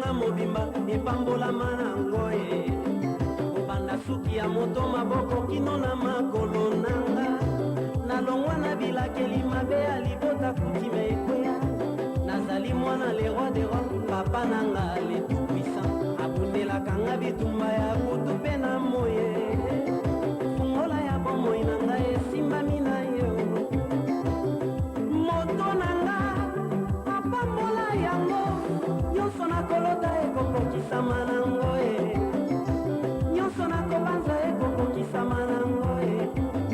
nga mobimba epambolama nango e. Kobanda suki ya moto maboko kino na makolo nanga. Nalongwa na bilakeli mabe ya libota kutime ekweya. Nazali mwana le roi de roi, papa nanga le tout puissant. Abundelaka nga bitumba ya butu pe na moye. Fungola ya bomoi na ngai esimbami na yo. Moto na nga apambola yango, nyonso nakolota ekokokisama nango e. Nyonso nakobanza ekokokisama nango e.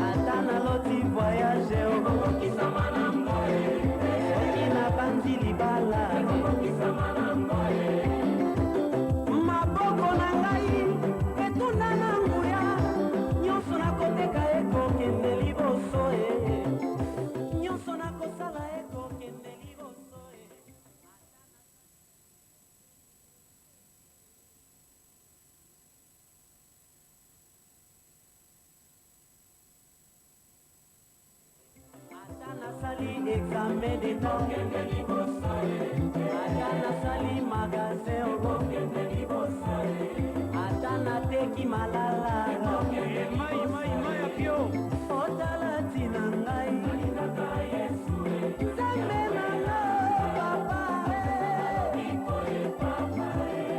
Ata naloti voyage ekokokisama nango e. Soki nabanzi libala ekokokisama nango e. Maboko na ngai etunda na nguya, nyonso nakoteka ekokende liboso e. Nyonso nakosala ekokende liboso e. Ata nasali examen d'etat, ata nasali magasin, ata nateki malala, Mai mai mai ya pio. Otala ntina ngai, Nzambe na nga, papa,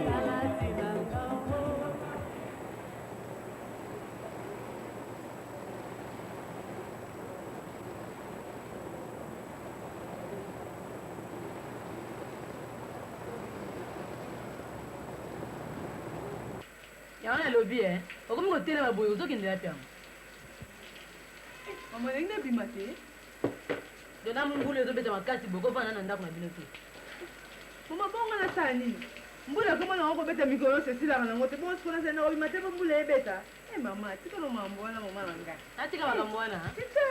tala ntina nga. Yango nalobi e, okomi kotelema boye, ozokendela mpe yango. Mama, nalingi nabima te. Dona, mbula ezobeta makasi boye, kofanda na ndako na bino te. Mama, bongo nasala nini? Mbula ekoma nango kobeta mikolo nyonso, esilaka nango te. Bongo sikoyo nasala nakobima te mpo mbula ebeta? E mama, tika no makambo wana, mama na ngai. Natika makambo wana? Tika.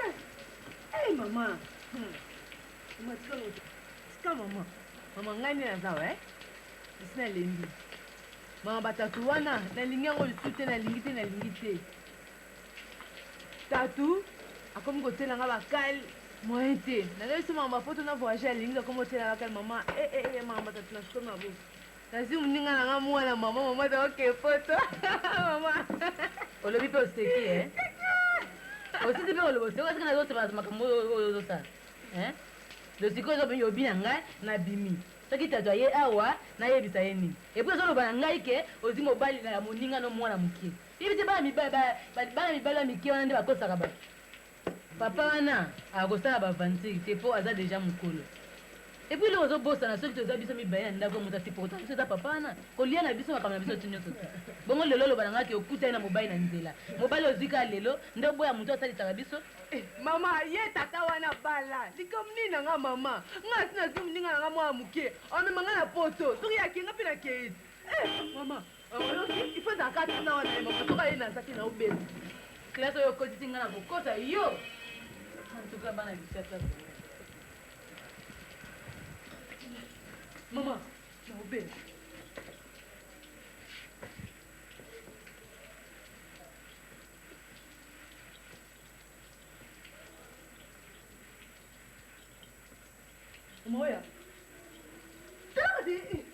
E mama. Mama, tika no. Tika mama. Mama, ngai nde naza wa, eh? Esi nalembi. Mama, batatu wana, nalingi yango lisusu te, nalingi te, nalingi te. Tatu akomi kotiela nga bakale, moyen te. Nayebi so mama bapoto na voyage, alingi akomi kotiela nga bakale, mama. Eh eh eh, mama, batatu na sikomi maboko. Nazwi moninga na nga mwana mama, mama taoke poto. Mama. Olobi mpe oseki e. Osisi mpe oloba oseki, oseki nazosepela makambo oyo ozosala. Do sikoyo ozobengi obi na ngai, nabimi. Soki tatu aye awa, nayebisa ye nini? Et puis ozoloba na ngai ke ozwi mobali na ya moninga no mwana moke. Yebi te bana mibali bana mibali ya mike wana nde bakosaka bato. Papa wana akosala ba aventure te po aza dejà mukolo. Et puis eloko ozobosana, soki toza biso mibale na ndako, moto asupportaka biso eza papa wana. Kolia na biso, makambo na biso ti nyonso te. Bongo lelo oloba na ngai ke okutani na mobali na nzela. Mobali ozwi kaka lelo nde oboya moto asalisaka biso? Eh, mama, ye tata wana bala likambo nini na nga? Mama, nga asi nazwi moninga na nga mwana moke, amema nga na poto. Soki akei, nga mpe nakei. Eh mama, oyoki, il faut ezalaka tuna wana ye. Mama, soki aye, naza te, na obela. Classe oyo okotisi nga na kokota yo. En tout cas bana Kinshasa. Mama, na obela. Mama, oya, tala kasi.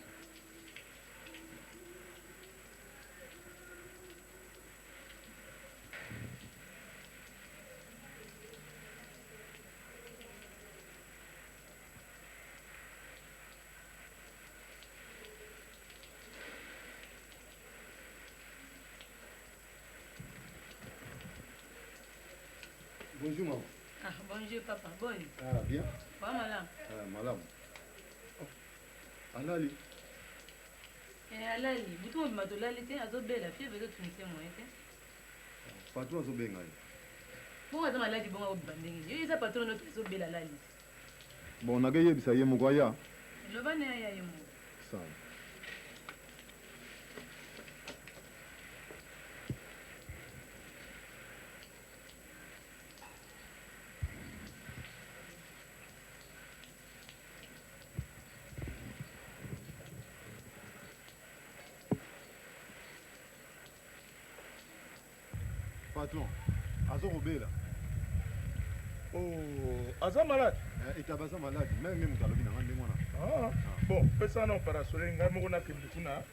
Bonjour maman. Ah, bonjour papa. Boni? Ah, bien. Ba malamu. Ah, malamu. Oh. Alali. Eh, alali. Butu mobima tolali te, azobela, fièvre ezotunisa moyen te. Patron azobenga ye. Bongo aza maladi, bongo akobima ndenge yo eza patron noto ezobela, alali. Bon, nakeyebisa ye moko aya. Loba na aya ye moko. Sawa. Patron, azo kobela. Oh, aza malade? Etaba aza malade. Même moto alobi na nga ndenge wana. Ah, bon, pesa na parasole ngai moko nakende kuna.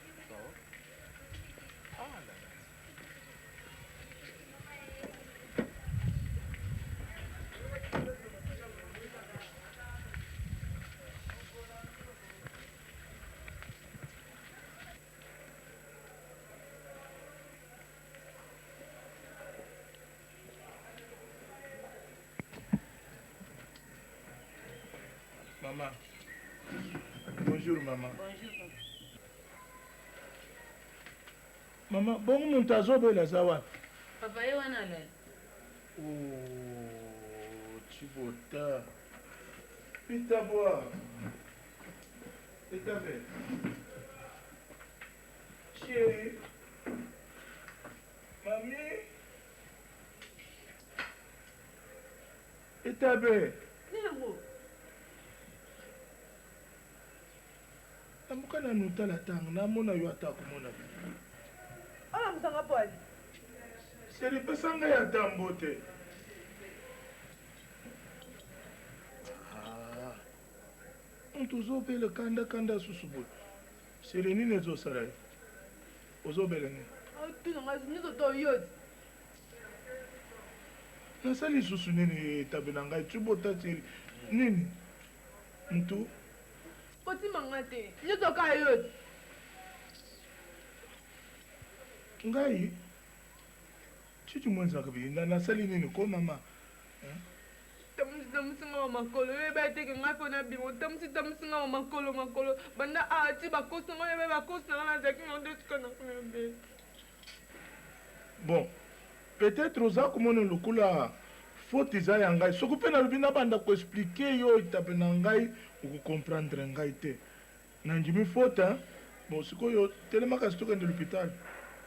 Maman. Bonjour maman. Bonjour papa. Maman, bongo moto azobela aza wapi? Papa ye wana alali. Oh, Tshibota. Pita boire. Etabe. Chérie. Mami. Etabe. Nini yango? Lamuka nanu tala tanga namona yo ata komona te. Olamusa nga po ali. Chérie pesa ngai ata mbote. Ah. Mutu ozobela kanda kanda susu boye. Chérie nini ezosala yo? Ozobela nini? Otuna ngai nyonso to yo. Nasali lisusu nini etabe na ngai tubota chérie nini? Mutu Kotima nga te. Nyonso kaka yo. Ngai Chichi mwenza kabi na nasali nini ko mama? Tambusi tambusi nga makolo yo yeba te ke ngai mpo nabima otambusi tambusi nga makolo makolo banda awa ti bakosi nga oyeba bakosi na nga nazalaki na nde sika na kuna be. Bon, peut-être oza komona lokola faute eza ya ngai. Soki mpe nalobi nabanda ko expliquer yo etape na ngai, oko comprendre ngai te. Nandimi faute hein. Bon, sikoyo telema kasi tokende l'hôpital.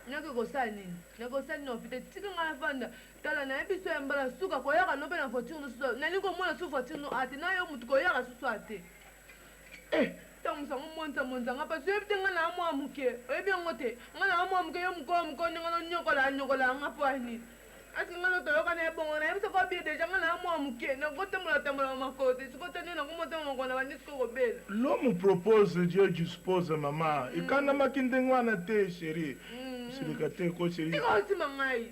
Nake kosala nini? Nake kosala nini na hôpital? Tika ngai nafanda. Tala nayebi so ya mbala suka koyaka no mpe na voiture no susu. Nalingi komona su voiture no ate na yo mutu koyaka susu ate. Eh! Ntango mosango monza monza nga pasi oyebi te nga na mwa moke oyebi yango te nga na mwa moke yo mokolo mokolo ndenge nonyokola nyokola nga mpo ya nini aske nga notoyoka na ye bongo nayebi soko obie deja nga na mwa moke nakotambola tambola makolo te sikoyo te nde nakomotambola makolo na bandi sikoyo kobela. L'homme propose Dieu dispose mama ekanamaki ndenge wana te chérie silika te ko chérie. Tika osima ngai.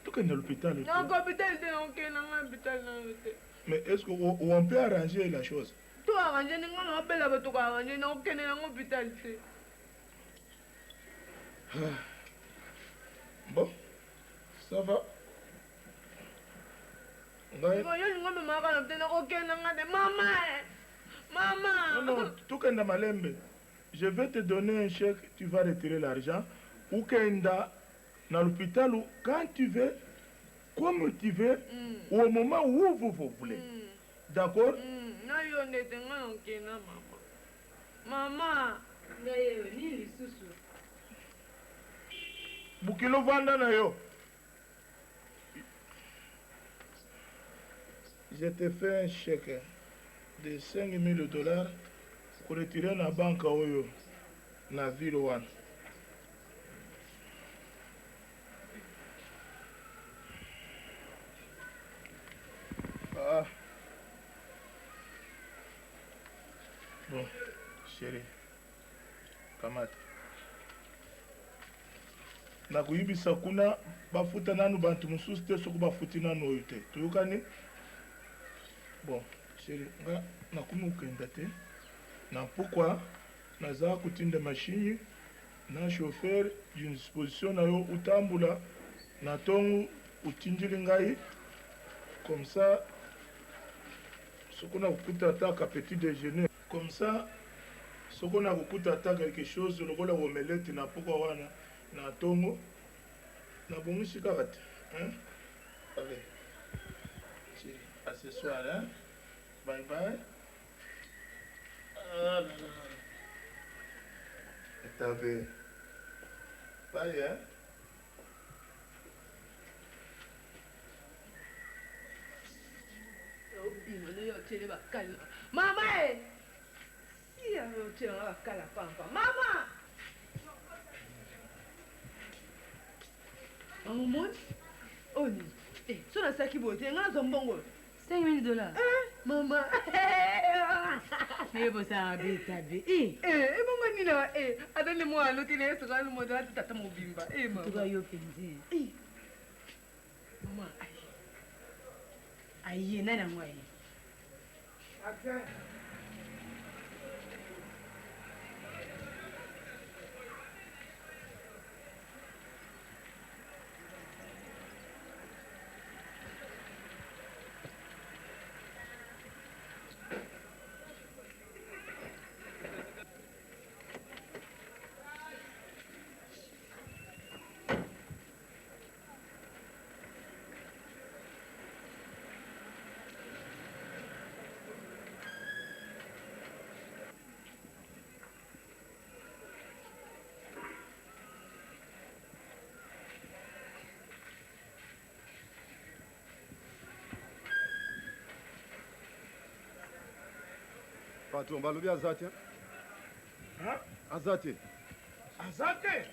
Tokende l'hôpital te. Nako hôpital te nakokende na ngai hôpital na yo te. Mais est-ce que on peut arranger la chose? To arranger ni nga na bela bato ko arranger na okende na hôpital te. Bon, ça va. Ngai. Yo lingo memaka na hôpital na okende na nga te mama. Mama. Non non, tokenda malembe. Je vais te donner un chèque, tu vas retirer l'argent. Ukenda na l'hôpital quand tu veux, comme tu veux, mm. au moment où vous, vous voulez. Mm. D'accord? Mm. Na yo nde te nga nakokenda mama. Mama. Ngai yeyo nini lisusu? Bukilo vanda na yo. Je te fais un chèque de 5000 dollars ko retirer na banque oyo na ville wana. Ah. Bon, chérie, kamata. Nakoyibisa kuna bafuta nanu bantu mosusu te soki bafuti nanu oyo te. Toyokani? Bon, chérie, nga nakomi kokenda te. Na pokwa naza kotinda machine na chauffeur d'une disposition na yo otambula na tongo otindili ngai comme ça soko nakokuta ata ka petit déjeuner comme ça soko nakokuta ata quelque chose lokola omelette na pokwa wana na tongo nabongisi kaka te hein? Allez, à ce soir hein? Bye bye. Ah là là. Etabe. Bye hein. Obima na yo otyele bakala. Mama e! Si yo otyela nga bakala pampa. Mama! Omoni? Oyo nini? Eh, so nasalaki boye te, nga nazwa mbongo. 5000 dollars. Eh, mama. Naye bosala beta be. Eh, eh ebongo nini awa eh ata nde mwana aloti na ye soki ali moto alati tata mobimba eh mama. Tuka yo penzi. Eh. Mama aye. Aye nani yango aye? Accent. Patron, balobi aza te. Hein? Aza te. Aza te.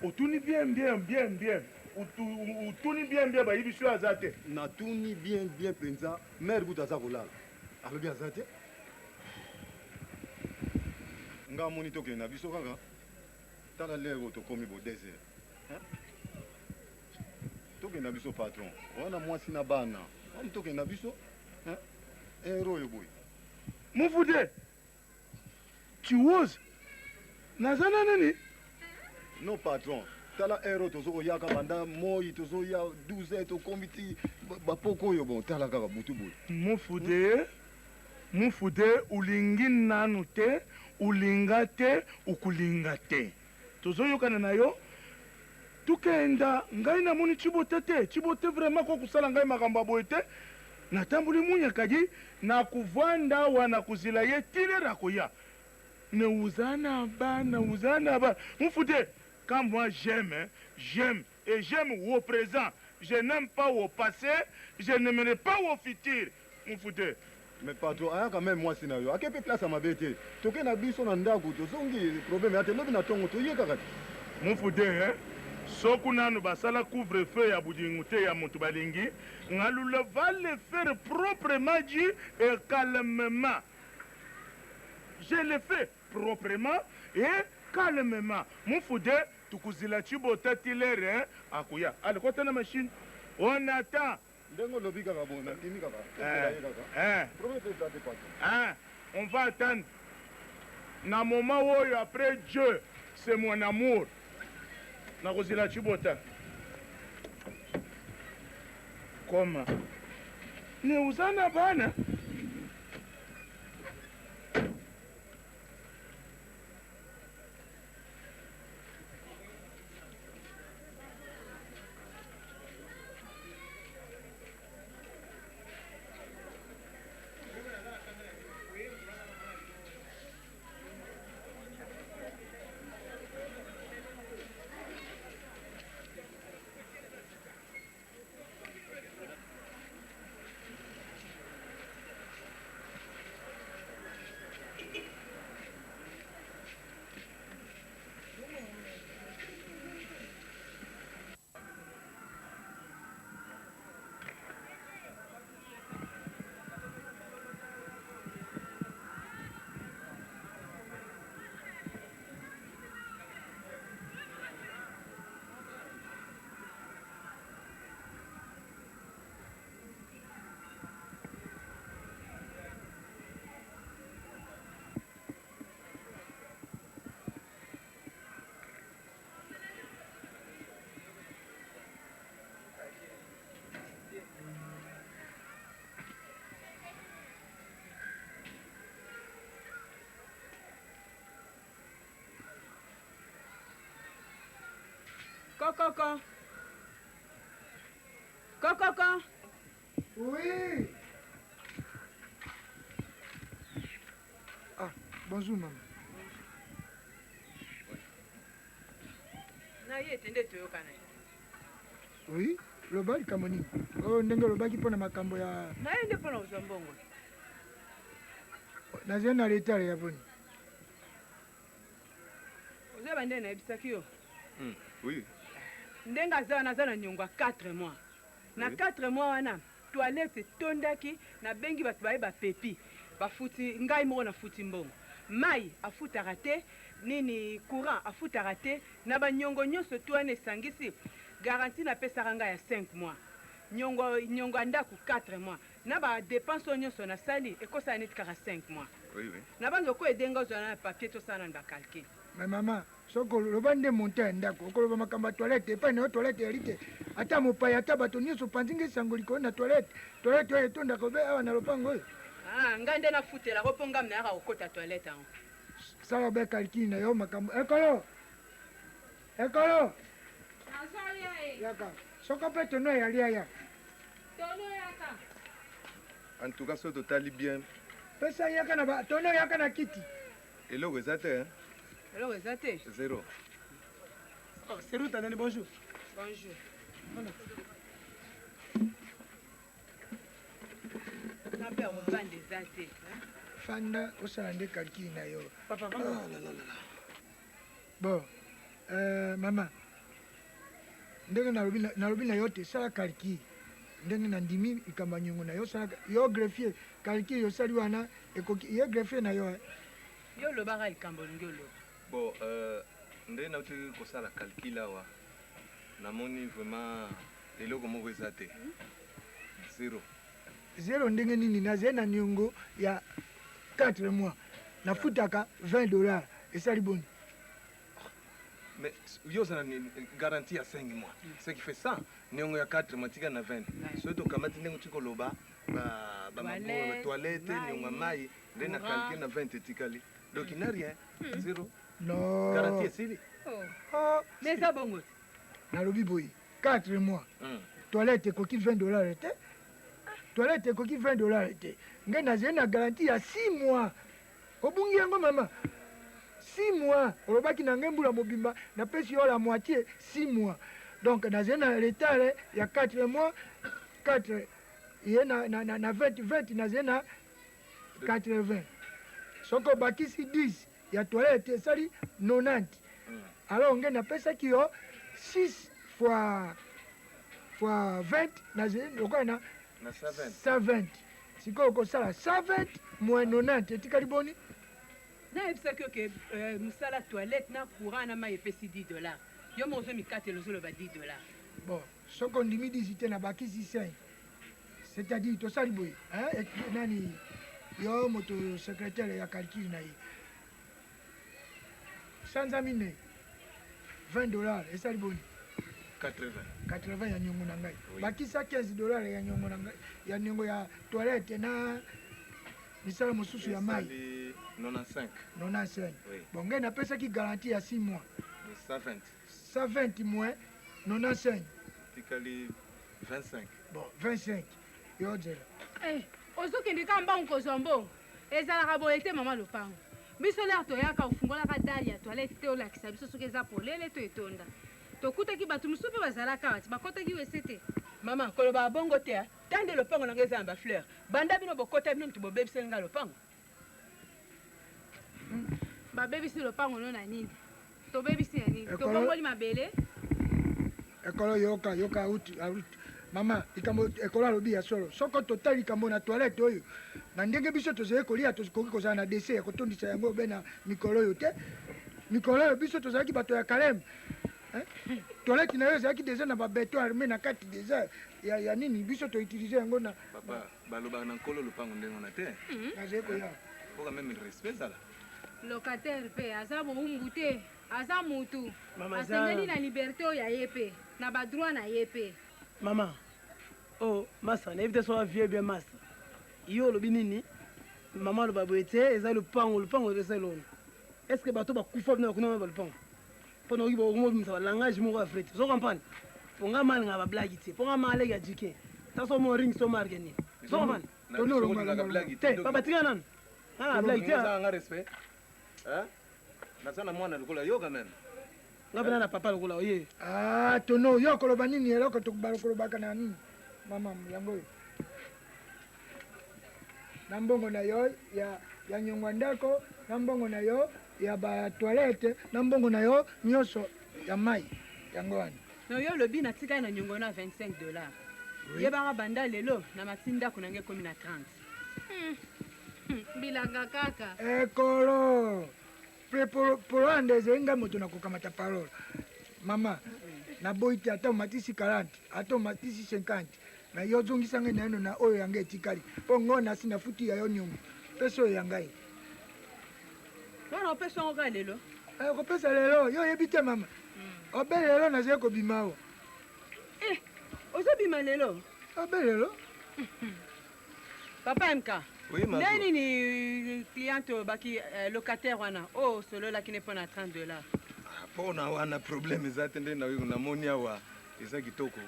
Otuni bien bien bien bien. Otuni bien bien bayibi so aza te. Natuni bien bien penza, mère kutu aza kolala. Alobi aza te. Nga amoni tokende na biso kaka. Tala l'heure oyo tokomi bo 2 heures. Hein? Tokende na biso patron. Wana mwasi na bana. Wana tokende na biso. Hein? Heure oyo boye. Mufude. Tu oses? Naza na nini? Non patron. Tala heure oyo tozo koyaka banda moi tozoya 12 heures tokomi ti bapoko oyo bon tala kaka butu boye. Mufude. Mufude olingi nanu te olinga te okolinga te tozoyokana na yo tokenda ngai namoni tshibote te tshibote vraiment ko kosala ngai makambo ya boye te natamboli munya kadi nakovanda awa nakozela ye ti lere akoya ne oza na bana oza na bana mufude quand moi j'aime j'aime et j'aime au présent je n'aime pas au passé je n'aimerai pas au futur Mufute. Mais patron ayaka meme mwasi na yo ake pe place ya mabe te toke na biso na ndaku tozongi problème ya te lobi na tongo toye kaka te. Mufute hein soku nanu basala couvre feu ya budingu te ya mutu balingi ngalula va le faire proprement dit et calmement je le fais proprement et calmement Mufute tukozila tshibota ti l'heure akoya allez kota na machine on attend. Ndenge olobi kaka bon nandimi kaka tozela ye kaka eh. Problème pe eza te patron. Hein, on va attendre na moment oyo après Dieu c'est mon amour nakozela tshibota koma ne oza na bana. Kokoko. Kokoko. Oui. Ah, bonjour maman. Na ye te nde toyokana. Oui, loba likambo nini? Oyo ndenge olobaki mpo na makambo ya. Na ye nde mpo na kozwa mbongo. Nazali na retard ya boni? Ozoyeba nde nayebisaki yo? Oui. Ndenge aza wana aza na niongo ya 4 mois. Na 4 mois wana. Toilette etondaki, nabengi bato baye ba pepi, bafuti, ngai moko nafuti mbongo. Mayi afutaka te, nini courant afutaka te, na ba nyongo nyonso tout wana esangisi, garantie napesaka ngai ya cinq mois, nyongo nyongo ya ndaku quatre mois, na ba depenses oyo nyonso nasali ekosala neti kaka cinq mois. Oui, oui. Nabanzi oko aider ngai ozwa nanu papier tosala nanu ba calculs. Mais maman, soki oloba nde montant ya ndako, okoloba makambo ya toilette, epai na yo toilette eyali te. Ata mopaya, ata bato nyonso, opanzi nge sango likolo na toilette. Toilette oyo etondaka obe awa na lopango oyo. Ah, ngai nde nafutelaka mpo ngai nayaka kokota toilette yango. Sala obe calcul na yo makambo. Ekolo! Ekolo! Nazoya e. Yaka. Soko mpe tono eyali aya. Tono yaka. En tout cas, soki totali bien. Pesa yaka na ba tono yaka na kiti. Eloko eza te hein? Eloko eza te. Zero. Oh, Seruta nani bonjour. Bonjour. Na pe kovanda eza te. Fanda osala nde calcul na yo. Papa, oh, la, la, la, la. Bon, euh, mama ndenge nalobi nalobi na yo te sala calcul ndenge nandimi likambo ya nyongo na yo sala yo greffier calcul osali wana ekoki ye greffier na yo eh. Yo olobaka likambo olingi oloba. Bon, euh, nde nauti kosala calcul awa namoni vraiment eloko moko eza te zero. Zero ndenge nini nazali na niongo ya 4 mois nafutaka 20 dollars esali boni? Mais yo oza na garantie ya 5 mois ce qui fait ça niongo ya 4 mois tika na 20 soki tokamati ndenge otika koloba ba toilette niongo ya mai nde na calcul na 20 etikali donc il n'a rien zero. Non. Garantie esili. Oh. Mais eza bongo te. Nalobi boye 4 mois toilette ekoki 20 dollars te, toilette ekoki 20 dollars te. Ngai nazali na garantie ya 6 mois, obungi yango mama. 6 mois olobaki na ngai mbula mobimba napesi yo la moitié 6 mois, donc nazali na retard ya 4 mois. 4 ye na 20 20 nazali na 80. Soki obakisi 10 ya toilette esali 90. Alors ngai napesaki yo 6 fois 20, nazali lokola na na 120. 120. Sikoyo okosala 120 moins 90, etikali boni? Nayebisaki yo ke mosala toilette na courant na mai epesi 10 dollars. Yo moko ozomikatela, ozoloba 10 dollars. Bon, soki ondimi 10 te, nabakisi 5, c'est-à-dire tosali boye hein, nani yo moto secrétaire ya calcul na ye, sanza minei 20 dollars esali boni? 80. 80 ya niongo na ngai. Oui. Bakisa 15 dollars ya niongo na ngai, ya niongo ya toilette na misala mosusu ya mai. Esali 95. 95. Oui. Bon, ngai napesaki garantie ya 6 mois. 120. 120 moins 95. Tikali 25. Bon, 25 yo nzela. Eh, ozokende kaka mbangu kozwa mbongo, ezalaka boye te mama lopango. Biso lere toyaka, ofungolaka dalle ya toilette te, olakisa biso soki eza polele to etonda. Tokutaki bato mosusu mpe bazalaka awa ti bakɔtaki WC te. Mama, koloba bongo te. Ta nde lopango na ngai eza na bafleur. Banda bino bokota, bino moto bobebiseli ngai lopango. Babebisi lopango no na nini? Tobebisi na nini? Tobongoli mabele? Ekolo, yoka, yoka, auti auti mama, likambo ekolo alobi ya solo. Soko totali likambo na toilette oyo na ndenge biso tozali kolia, tokoki kozala na déchet ya kotondisa yango obe na mikolo oyo te. Mikolo oyo biso tozalaki bato ya kaleme. Hein? Toilette na yo ezalaki déjà na babéton armé na kati déjà ya nini, biso toutiliser yango na Papa, balobaka na nkolo lopango ndenge wana te. Nazali koya. Faut quand même respect ezala. Locataire mpe aza bowumbu te, aza mutu. Mama, asengeli na liberté oyo ya ye mpe na badroit na ye mpe. Mama o oh, masa, nayebi te so avie bien. Masa, yo olobi nini? Mama aloba boye te, eza lopango, lopango eza elongo. Est ce que bato bakufa bino bakuna balupango mpo na oki bokomobimisa balangage moko ya vrai te? Ozo comprendre? Mpo nga malinga bablague te, mpo nga maleki ya jike ta so mo ring so marke nini, ozo comprendre te? Papa, tika nanu, nga na blague te. Nga respect, hein? Naza na mwana lokola yo quand même. Nga mpena na papa lokola oye. Ah, tono yo koloba nini? Eloko kolobaka na nini mama yango oyo na mbongo na yo ya nyongo ya ndako, na mbongo na yo ya batoilette, na mbongo na yo nyonso ya mai, yango wana. No, yo olobi natikali na nyongo na 25 dollars. Yebaka banda lelo na matisi ndako na ngai ekomi na 30. Bilanga kaka. Ekolo pe polanda ezali ngai moto nakokamata parole. Mama, naboyi te ata omatisi 40 ata omatisi 50 na yo ozongisa ngai naino na oyo ya ngai etikali mpo ngo nasi nafuti ya yo niongo pesa oyo ya ngai. Wana opesa yango kaka lelo? Eh, kopesa lelo yo oyebi te mama. Obe lelo nazali kobima awa. Eh, ozobima lelo? Obe lelo. Papa MK. Oui, ma Nde nini cliente oyo baki eh, locataire wana oyo osololaki ne mpo na 30 dollars? Mpo na wana problème eza te nde namoni awa eza kitoko.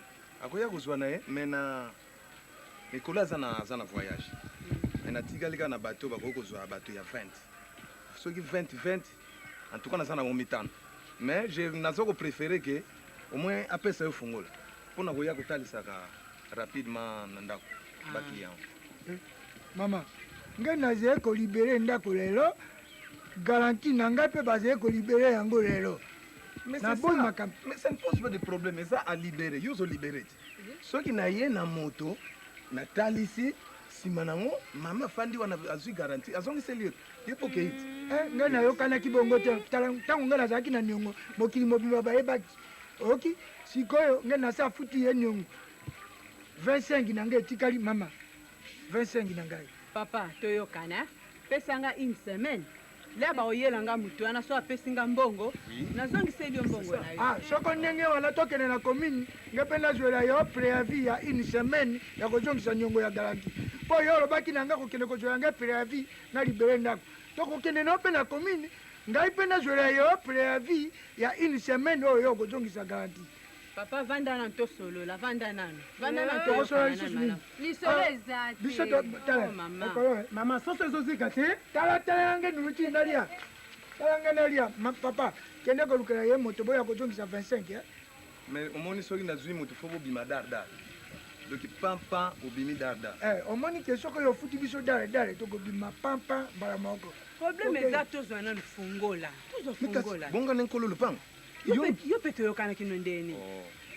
Akoya kozwa na ye mais na mikolo aza na aza na voyage. Mais natikali kaka na bato bakoki kozwa bato ya 20. Soki 20 20 en tout cas naza na bango mitano. Mais je naza ko préférer que au moins apesa yo fungola mpo na koya kotalisaka rapidement na ndako ba client. Eh, mama, ngai nazali kolibere ndako lelo, garantie na ngai mpe bazali kolibere yango lelo. Mais c'est Naboyi ça. makambo. Mais ça ne pose pas de problème. Eza à libérer. Yo ozo libérer te. Soki na ye na moto natalisi nsima nango mama afandi wana azwi garantie azongiseli yo ye mpo okei te. Eh, ngai nayokanaki bongo te. Tala, ntango ngai nazalaki na niongo, mokili mobimba bayebaki. Oyoki? Sikoyo ngai nasi afuti ye niongo. 25 na ngai etikali mama. 25 na ngai. Papa, toyokana. Pesa nga une semaine. Lea bakoyela nga moto wana so apesi nga mbongo, nazongiseli yo mbongo na yo. Ah, soko ndenge wana tokende na commune, ngai mpe nazwela yo préavis ya une semaine ya kozongisa niongo ya garantie. Mpo yo olobaki na ngai kokende kozwela ngai préavis na libere ndako. Tokokende na yo mpe na commune, ngai mpe nazwela yo préavis ya une semaine oyo yo okozongisa garantie. Papa, vanda nanu tosolola, vanda nanu. Vanda nanu Tokosolola toyokana lisusu nanu nini? malamu. Lisolo eza te. Biso to tala. Oh, mama. Ekolo, eh. Mama, soso ezozika te. Tala tala ngai nuluti nalia. Tala ngai nalia. Ma, papa, kende kolukela ye moto boya kozongisa 25 eh. Mais omoni soki nazwi moto fo bobima dar dar. Donc pam pam obimi dar dar. Eh, omoni ke soki oyo ofuti biso dale dale tokobima pam pam mbala moko. Problème Ok. eza tozwa nanu fungola. Tozwa Mais kasi fungola. bonga nde nkolo lopango. Yo mpe- Yo mpe toyokanaki no ndeni.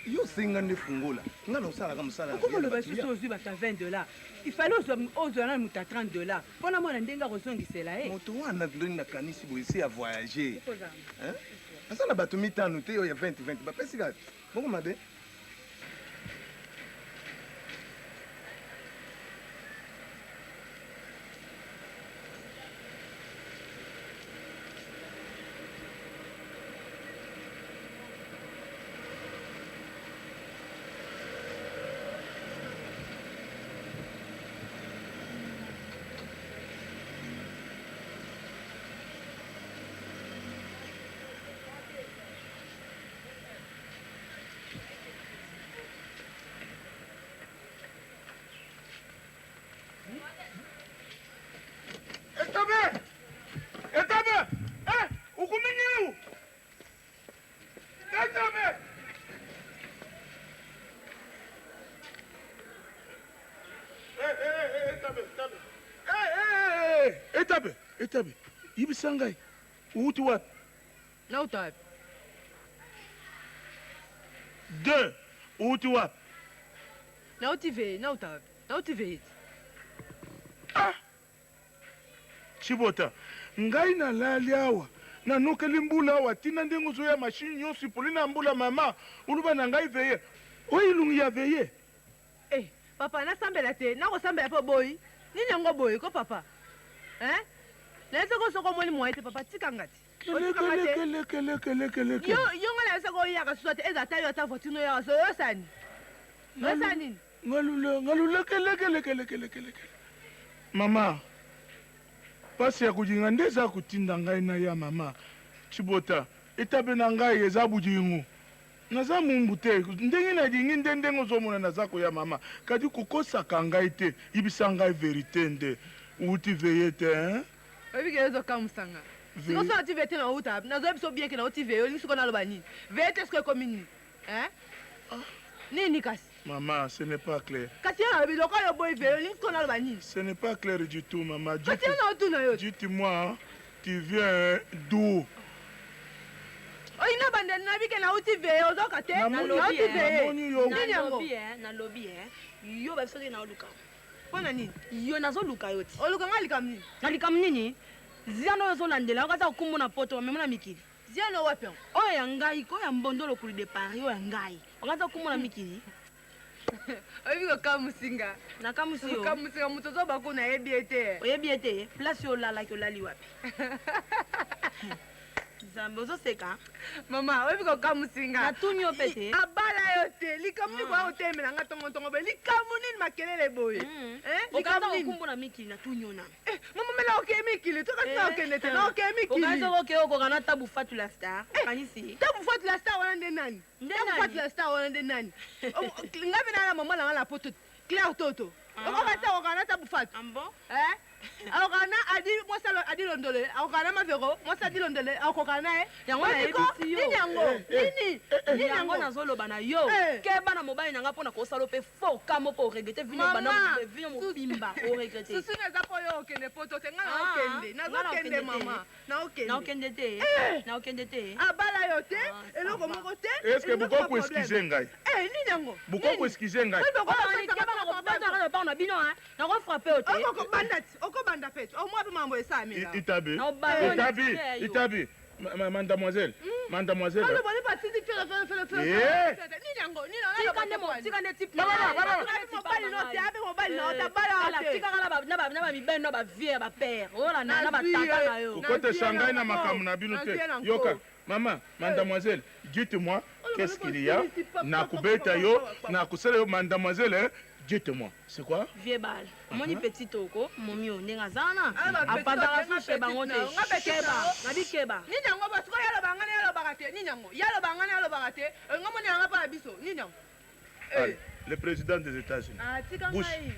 Yo osenga nde fungola. Nga na osalaka mosala. Okoma oloba lisusu ozwi bato ya 20 dollars. Il fallait ozwa ozwa nanu moto ya 30 dollars mpo namona ndenge akozongisela ye. Moto wana ndenge nakanisi boye esi ya voyager. Hein? Aza na bato mitano te oyo ya 20 20 bapesi kaka bongo mabe. Etabe! Etabe! Eh, ukuminyiu! Etabe! Eh, eh, eh, Etabe, Etabe. Eh, eh, eh, Etabe, Etabe. Yebisa ngai, outi wapi? Nauta wapi? Deux, outi wapi? Nauti veye, nauta wapi? Nauti veye te. Chibota, ngai nalali awa nanokeli mbula awa tina ndenge ozoya mashine nyonso ipoli na mbula mama oloba na ngai veye oyo elongi ya veye. Eh, papa nasambela te, nakosambela mpo boyi. Nini yango boyi ko papa? Hein? Nayebi soki soko omoni moyen te papa tika nga te. Otika nga te. Kelekelekelekelekele. Yo yo nga nayebi soki oyaka susu te eza ata yo ata voiture no oyaka so oyosani. Oyosani nini? Ngalula ngalula kelekelekelekelekele. Mama, pasi ya kolinga nde eza kotinda ngai naya mama. Chibota, etabe na ngai eza bolingo. Naza mumbu te, ndenge nalingi nde ndenge ozomona naza koya mama. Kadi kokosaka ngai te, yebisa ngai verite nde. Outi veye te hein? Oyebi ke ezokamwisa nga. Sikoyo soki nauti veye te nauta wapi? Nazoyebi biso bien ke nauti veye, olingi sikoyo naloba nini? Veye te sikoyo ekomi nini? Hein? Nini kasi? Maman, ce n'est pas clair. Kasi yo nalobi lokola yo oboyi veye, olingi sikoyo naloba nini? Ce n'est pas clair du tout, maman. Kasi yo naotuna yo. Dites-moi, tu viens d'où? Oyina bandeli na bike nauti veye ozoka te nauti veye nini yango nalobi yo babiso te naoluka mpo na nini yo nazoluka yo ti oluka nga likambo nini na likambo nini ziano oyo ozolandela yo kaza kokumbu na poto bamemo na mikili ziano wapi yango oyo ya ngai ko ya mbondo lokulu de paris oyo ya ngai okaza kokumbu na mikili oyebi kokamusinga nakamusi yo kokamusinga moto ozoba kuna ayebi ye te oyebi ye te place oyo olalaki olali wapi nzambe ozoseka mama oyebi kokamusinga natuni yo mpe te abala yo te likambo nini koya kotelemela nga tongotongo boye likambo nini makelele boye likambo nini okumbu na mikili natuni yo nano mama mela okeye mikili toka tina okende te na okeye mikili okanisi okokeye okoka na tabu fatu la star okanisi tabu fatu la star wana nde nani tabu fatu la star wana nde nani nga mpe na mama na nga na poto claire toto okoka te okoka na tabu fatu akoka na adi mwasi adi londole akoka na mavero mwasi adi londole akoka na ye yango nayebisi yo nini yango nini nini yango nazoloba na yo keba na mobali na nga mpo na kosala mpe fo kamo mpo oregrete vino bana vino mobimba oregrete susu eza mpo yo okende poto te nga naokende nazokende mama naokende naokende te naokende te abala yo te eloko moko te est ce que bokoki koexcuse ngai nini yango bokoki koexcuse ngai lopango na bino nakofrape yo te okobanda ti okobanda pe ti omwa mpe mambo esalamela itabi itabi itabi Mademoiselle, mademoiselle. Alors, bon, pas si tu fais fais fais fais. Nini yango, nini tika nde tika nde type. Mobali no te, abe mobali no ta bala te. Tika kala ba na ba na ba mibali no ba vieux ba père. Ola na na ba tata na yo. Kokotesa ngai na makambo na bino te. Yoka, mama, mademoiselle, dites-moi qu'est-ce qu'il y a? Nakobeta yo, nakosala yo mademoiselle, dites-moi. C'est quoi? Vieux bal. Omoni petit toko, momi oyo ndenge aza wana. Afandaka su chez bango te. Keba, nabi keba. Nini yango ba sikoyo yaloba ngana yalobaka te. Nini yango? Yaloba ngana yalobaka te. Nga moni yanga pa na biso. Nini yango? Le président des États-Unis. Ah, tika Bush. ngai.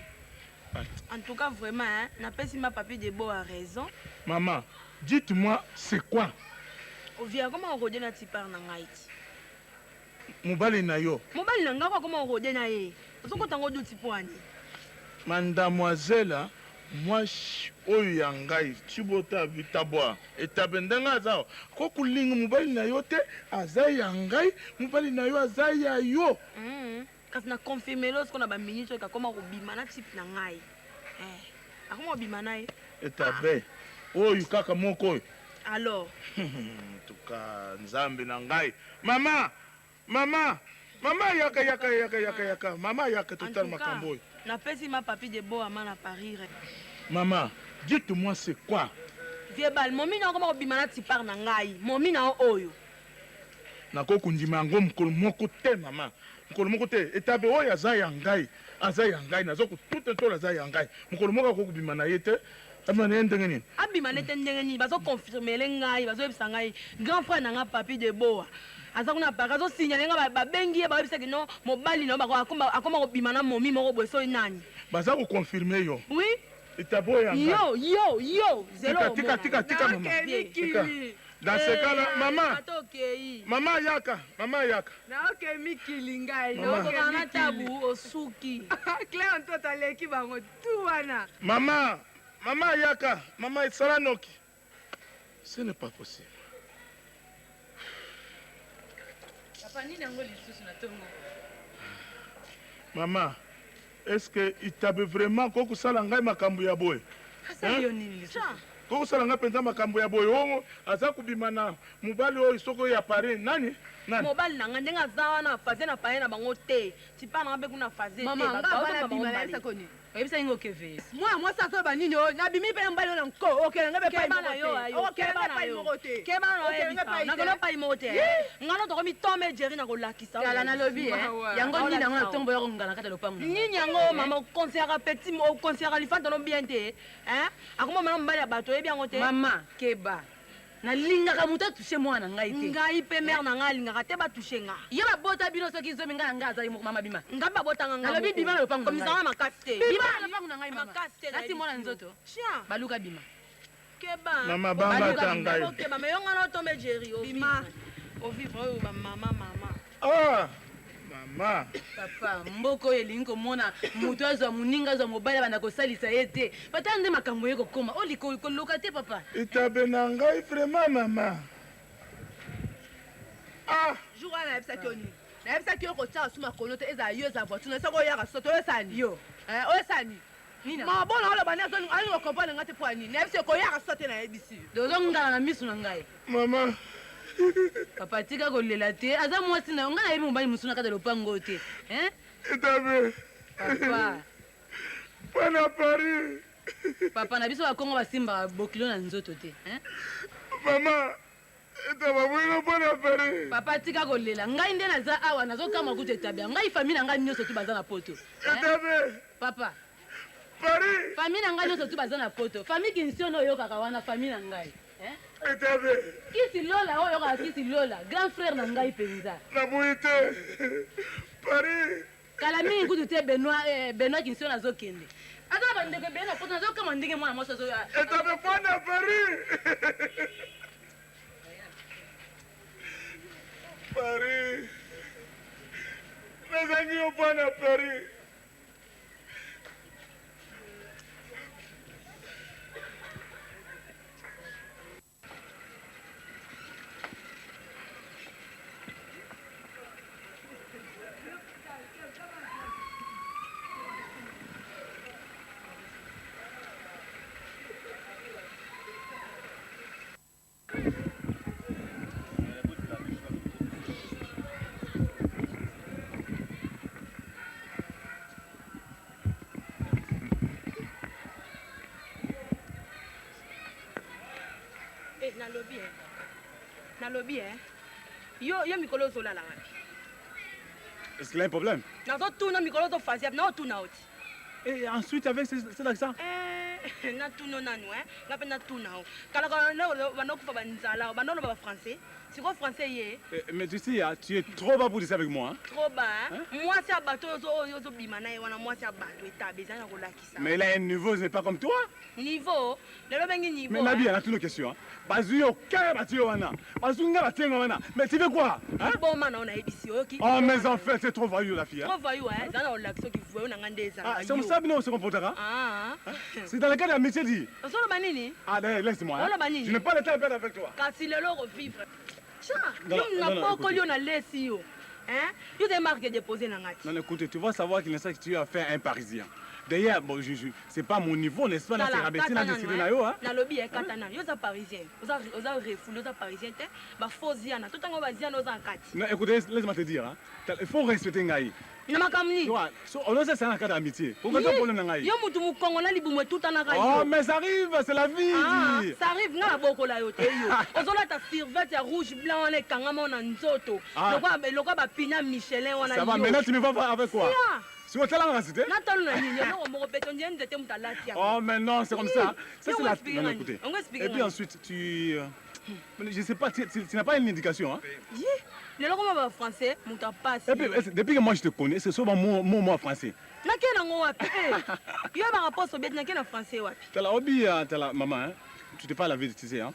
En tout cas, vraiment, hein, napesi ma papi Debo a raison. Maman, dites-moi, c'est quoi? Ovia koma orode na tipar na ngai ti. Mobali na yo. Mobali na ngai koma orode na ye. Ozokota ngo duti po ani. Mademoiselle, mwasi oyo ya ngai tibota bitabwa etabe ndenge aza ko kolinga mobali na yo te aza ya ngai mobali na yo aza ya yo. Kasi na confirme lo siko na ba minutes oyo akoma kobima na type na ngai. Akoma kobima na ye. Etabe oyo kaka moko oyo. Alors en tout cas nzambe na ngai. Mama, mama, mama yaka yaka yaka yaka yaka. Mama yaka total makambo oyo. Napesi ma papi de bo ama na Paris. Maman, dites-moi c'est quoi? Vieux bal, momi na akoma kobima na tipar na ngai. Momi na oyo. Nako kondima yango mokolo moko te mama. Mokolo moko te etabe oyo aza ya ngai, aza ya ngai nazo kotuta ntola aza ya ngai. Mokolo moko akoki kobima na ye te. Abima na ye ndenge nini? Abima na ye te ndenge nini? Bazo confirmele ngai, bazo yebisa ngai grand frère na nga papi de boa. Aza kuna Paris, azo signaler nga babengi ye bayebisaki non mobali na yo akoma kobima na momi moko boye soki nani. Baza ko confirmer yo. Oui. Etabe oyo ya ngai. Yo yo yo zelo. Tika tika tika mama. Tika. Dans ce cas là, maman. Maman yaka, maman yaka. Naoke mikili ngai, naoke na tabu osuki. Claire ntoto aleki bango tu wana. Maman, maman yaka, maman esala noki. Ce n'est pas possible. Papa nini yango lisusu na tongo? Maman, est-ce que itabe vraiment kokosala ngai makambo ya boye? Asali yo nini lisusu? Kokosala ngai mpenza makambo ya boye oyo aza kobima na mobali oyo soki oyo ya Paris nani? Nani? Mobali na ngai ndenge aza wana faze na paye na bango te. Tipa na ngai mpe kuna faze te. Mama, nga bana bima na yesa koni. Oyebisaki ngo keve. Mwana mwasi azoba nini oyo? Nabimi mpe na mobali oyo na nko. Okende ngai mpe pai moko te. Okende ngai pai moko te. Keba na yo yebisa. Nakende pai moko te. Nga no tokomi Tom et Jerry na kolakisa. Tala nalobi yango nini yango na ntongo boya kongala kati ya lopango. Nini yango mama oconseillaka petit oconseillaka lifanta no bien te. Hein? Akoma mama mobali ya bato oyebi yango te. Mama keba. Nalingaka moto atouche mwana na ngai te. Ngai mpe mère na ngai alingaka te batouche nga. Yo babota bino soki zomi ngai na ngai azali moko mama bima. Ngai babotanga ngai. Nalobi bima na lopango na ngai. Komisanga makasi te. Bima na lopango na ngai mama. Makasi te. Nati mwana nzoto. Tiens. Baluka bima. Keba. Mama banga ta ngai. Keba mais yo nga na tombe Jerry au Bima. Au vivre oyo ba mama mama. Ah! Mama. Papa, mboko oyo elingi komona moto azwa moninga azwa mobali abanda kosalisa ye te. Pata nde makambo ye kokoma. O liko koloka te papa. Etabe na ngai vraiment mama. Jour wana nayebisaki yo nini? Nayebisaki yo kotiaka su makolo te, ezala yo, ezala voiture na yo, soki oyaka so te, oyosala nini? Yo. Eh, oyosala nini? Mabona oloba nde azolinga kocomprendre nga te mpo ya nini? Nayebisi yo koyaka so te, nayebisi yo. Ozongala na miso na ngai. Mama. Papa, tika kolela te, aza mwasi na yo. Ngai nayebi mobali mosusu na kati ya lopango oyo te. Hein? Etabe. Papa. Mpo na Paris. Papa na biso bakongo basimbaka bokilo na nzoto te. Hein? Mama, etaba boyino mpo na Paris. Papa, tika kolela. Ngai nde naza awa, nazokamwa kutu etabe. Ngai famille na ngai nyonso tu baza na poto. Etabe. Papa. Paris. Famille na ngai nyonso tu baza na poto. Famille Kinsiono oyokaka wana, famille na ngai. Hein? Etabe. Kisi Lola oyo oyokaka, Kisi Lola, grand frère na ngai mpenza. Naboyi te. Paris. Kala mingi kutu te Benoit, Benoit Kinsiono azokende. Aza na bandeko ebele na poto, nazokama ndenge mwana mwasi azo Etabe mpo na Paris. Paris. Nazangi yo mpo na Paris. Eh, nalobi eh. Nalobi eh. Yo yo mikolo ozolala wapi? Est-ce qu'il y a un problème? Nazotuna mikolo ozofasi wapi? Naotuna oti. Et ensuite avec cet accent? Eh, natuna nanu eh. Nga mpe natuna o. Kala kala banda okufa banzala, banda oloba ba français. Sikoyo français ye. Eh, mais tu sais, hein, tu es trop bas pour dire ça avec moi. Hein? Trop bas, hein? Mwasi ya bato oyo ozobima na ye wana, mwasi ya bato etabe ezali na kolakisa. Mais il a un niveau, ce n'est pas comme toi. Niveau, lelo bengi niveau. Mais Nabi, on a toutes nos questions. Hein? Bazui yo, kaya batu yo wana. Bazui nga batie nga wana. Mais tu veux quoi? Hein? Liboma na onayebisi oyoki. Oh, mais en fait, c'est trop voyou la fille. Hein? Trop voyou, hein? Zana olakisa oki voyou na nga nde ezala. Ah, c'est comme ça, non, on se comportera. Ah. Hein? C'est dans le cadre de l'amitié, dit. Ozoloba nini? Ah, d'ailleurs, laisse-moi. Hein? Oloba nini? Je n'ai pas le temps de perdre avec toi. Kasi lelo okovivre. Tcha, Non, yo non, non, nabokoli écoutez. yo na lesi yo. Hein? Yo te marque déposé na nga ti. Non, écoutez, tu vas savoir qu'il n'est que tu as fait un Parisien. D'ailleurs, bon, c'est pas mon niveau, n'est-ce pas? Là, c'est rabaissé, là, décidé, là, yo, hein? Nalobi e kata nanu, yo oza parisien, oza refoulé, oza parisien te, bafaux ziana totango baziana oza na kati. Non, écoutez, laisse-moi te dire, hein. Il faut respecter Ngaï. Na makambo nini? Tu vois, on a ça, c'est un cas d'amitié. Pourquoi tu as problème, Ngaï? Yo mutu mokongo na libumu etutanaka Oh, yo. mais ça arrive, c'est la vie, Ah, dis. ça arrive, nga nabokola yo te. Yo ozolata survêt ya rouge blanc wana ekangama wana nzoto. Ah. Lokola bapina Michelin wana. Ça va, yo. maintenant tu me vas avec quoi? Sia. Si on t'a la cité? Natalo na nini? Eloko moko pe tondi nzete moto alati yango. Oh, mais non, c'est comme ça. Ça, Yo, c'est la. explique Non, non, ngani. écoutez. On explique Et puis ngani. ensuite, tu. Je sais pas, tu n'as pas une indication, hein? Ye, lelo koma bafrançais moto apasi. Et puis, depuis que moi je te connais, c'est souvent mon français. Nake nango wapi? Eh, yo barapport sobieti nake na français wapi? T'as la hobby, hein, t'as la maman, hein? Tu te parles la vie, tu sais, hein?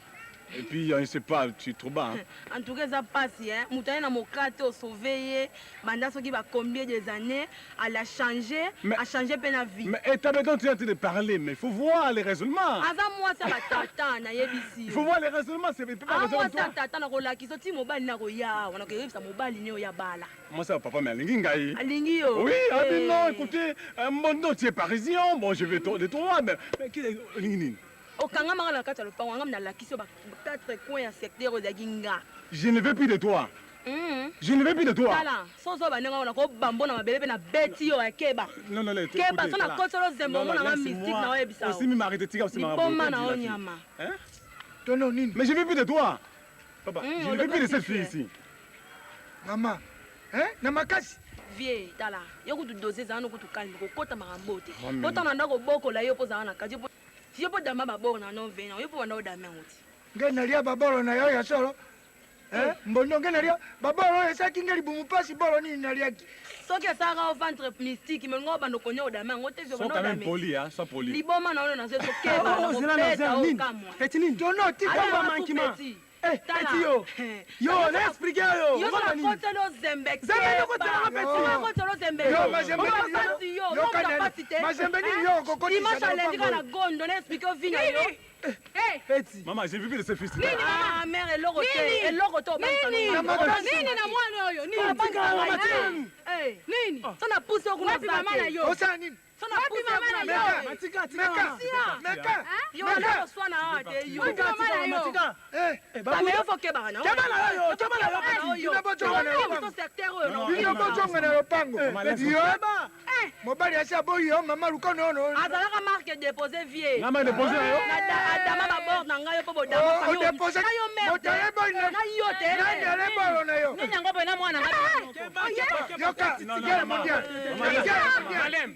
Et puis, je ne sais pas, tu es trop bas, hein? En tout cas eza pasi, hein? Moto aye na moka te osauve ye banda soki bacombien des années ala change, achange mpe na vie. Mais eh, t'as besoin, tu es en train de parler, mais il faut voir les raisonnements. Aza mwasi ya batata, nayebisi. Il faut voir les raisonnements, c'est il peut pas Ah, raisonner mwasi comme ya toi. tata, nakolakisa oti mobali nakoya awa, nakoyebisa mobali ne oya bala. Moi, ça, papa, mais alingi ngai. Alingi yo. Oui, ah, mais Eh. non, écoutez, mon tu es parisien, bon, je vais de toi, mais qui est alingi nini? Okangamaka na kati ya lopango angami, nalakisi yo ba quatre coin ya secteur oyo ezalaki nga. Je ne veux plus de toi. Je ne veux plus de toi. Tala so ozo bandenge wana kobambo na mabele mpe na beti yo ya keba. Non, non, non, Keba écoutez, so tala. nakoti olo zembo Non, non, omona nga laisse-moi. mystique na oyebisa. Aussi, mi m'arrêter, tika, aussi, Liboma na yo nyama. Hein? Tono nini? Mais je ne veux plus de toi. Papa, je ne veux plus de cette olobaki fille ici. Mama, hein? Na makasi. Vie tala yo kutu dose ezala no kutu kalme kokota makambo te. Oh, mais Po ntango na ndako obokola yo mpo ozala na kati yo mpo dama baboro na no vena yo mpo banda odame yango ti. Ngai nalia babolo na yo ya solo. Eh? Mbondo ngai nalia babolo oyo esalaki ngai libumu pasi, bolo nini naliaki? Soki esalaka o ventre mystique me ngo banda okonya odame yango te. Sois quand même poli, hein, sois poli. Liboma na oyo nazo ezokeba Oh, zela na nakobeta zela nini? okamwa. Eti nini? Tono tika Ala, Kamba na mankima. petit. Eh, Tala. eti yo. Yo, na expliquer yo. Yo Oza nini? nakoteli ozembe. Zembe nde okotela petit. Nakoteli ozembe. Yo, mazembe Oyo nini? pasi yo, Yo, yo kana- pasi te. mazembe nini yo okokotisa Dimanche na alendi lopango kaka na gondo na expliquer yo vi na yo. Petit. Maman, j'ai vu de ce fils. Nini Ah, mère, eloko te. Eloko te obangisa Nini? na ngai. Nini na mwana oyo? Nini? Obangisa ngai te. Nini? So na pusi oyo kuna Wapi za mama te. na yo? Osala nini? So na Wapi pusi mama oyo na kuna yo? za te. Matika, tika, Meka. mama. Meka. Yo, ala koswana awa te, yo. Wapi mama na yo? Matika. Eh, Ba, mais yo faut kebaka na yo. Keba na yo, keba na yo. Keba na yo. Bino bozonga na Yo, lopango. biso secteur oyo, na Bino okeba. bozonga na lopango. Maman, Yo, Keba. mobali asi aboyi yo, mama luka nono. azalaka marke dépose vie Maman, déposé na yo. adama babord na ngai yo mpo bodama Oh, famille odepose- na yo mère moto te. ayeboli na- na yo te Nani aleboyo na yo? Nini yango boye na mwana ngai? Keba, keba, keba. Yoka, Non, non, guerre maman. mondiale. Maman, Guerre mondiale. Malem.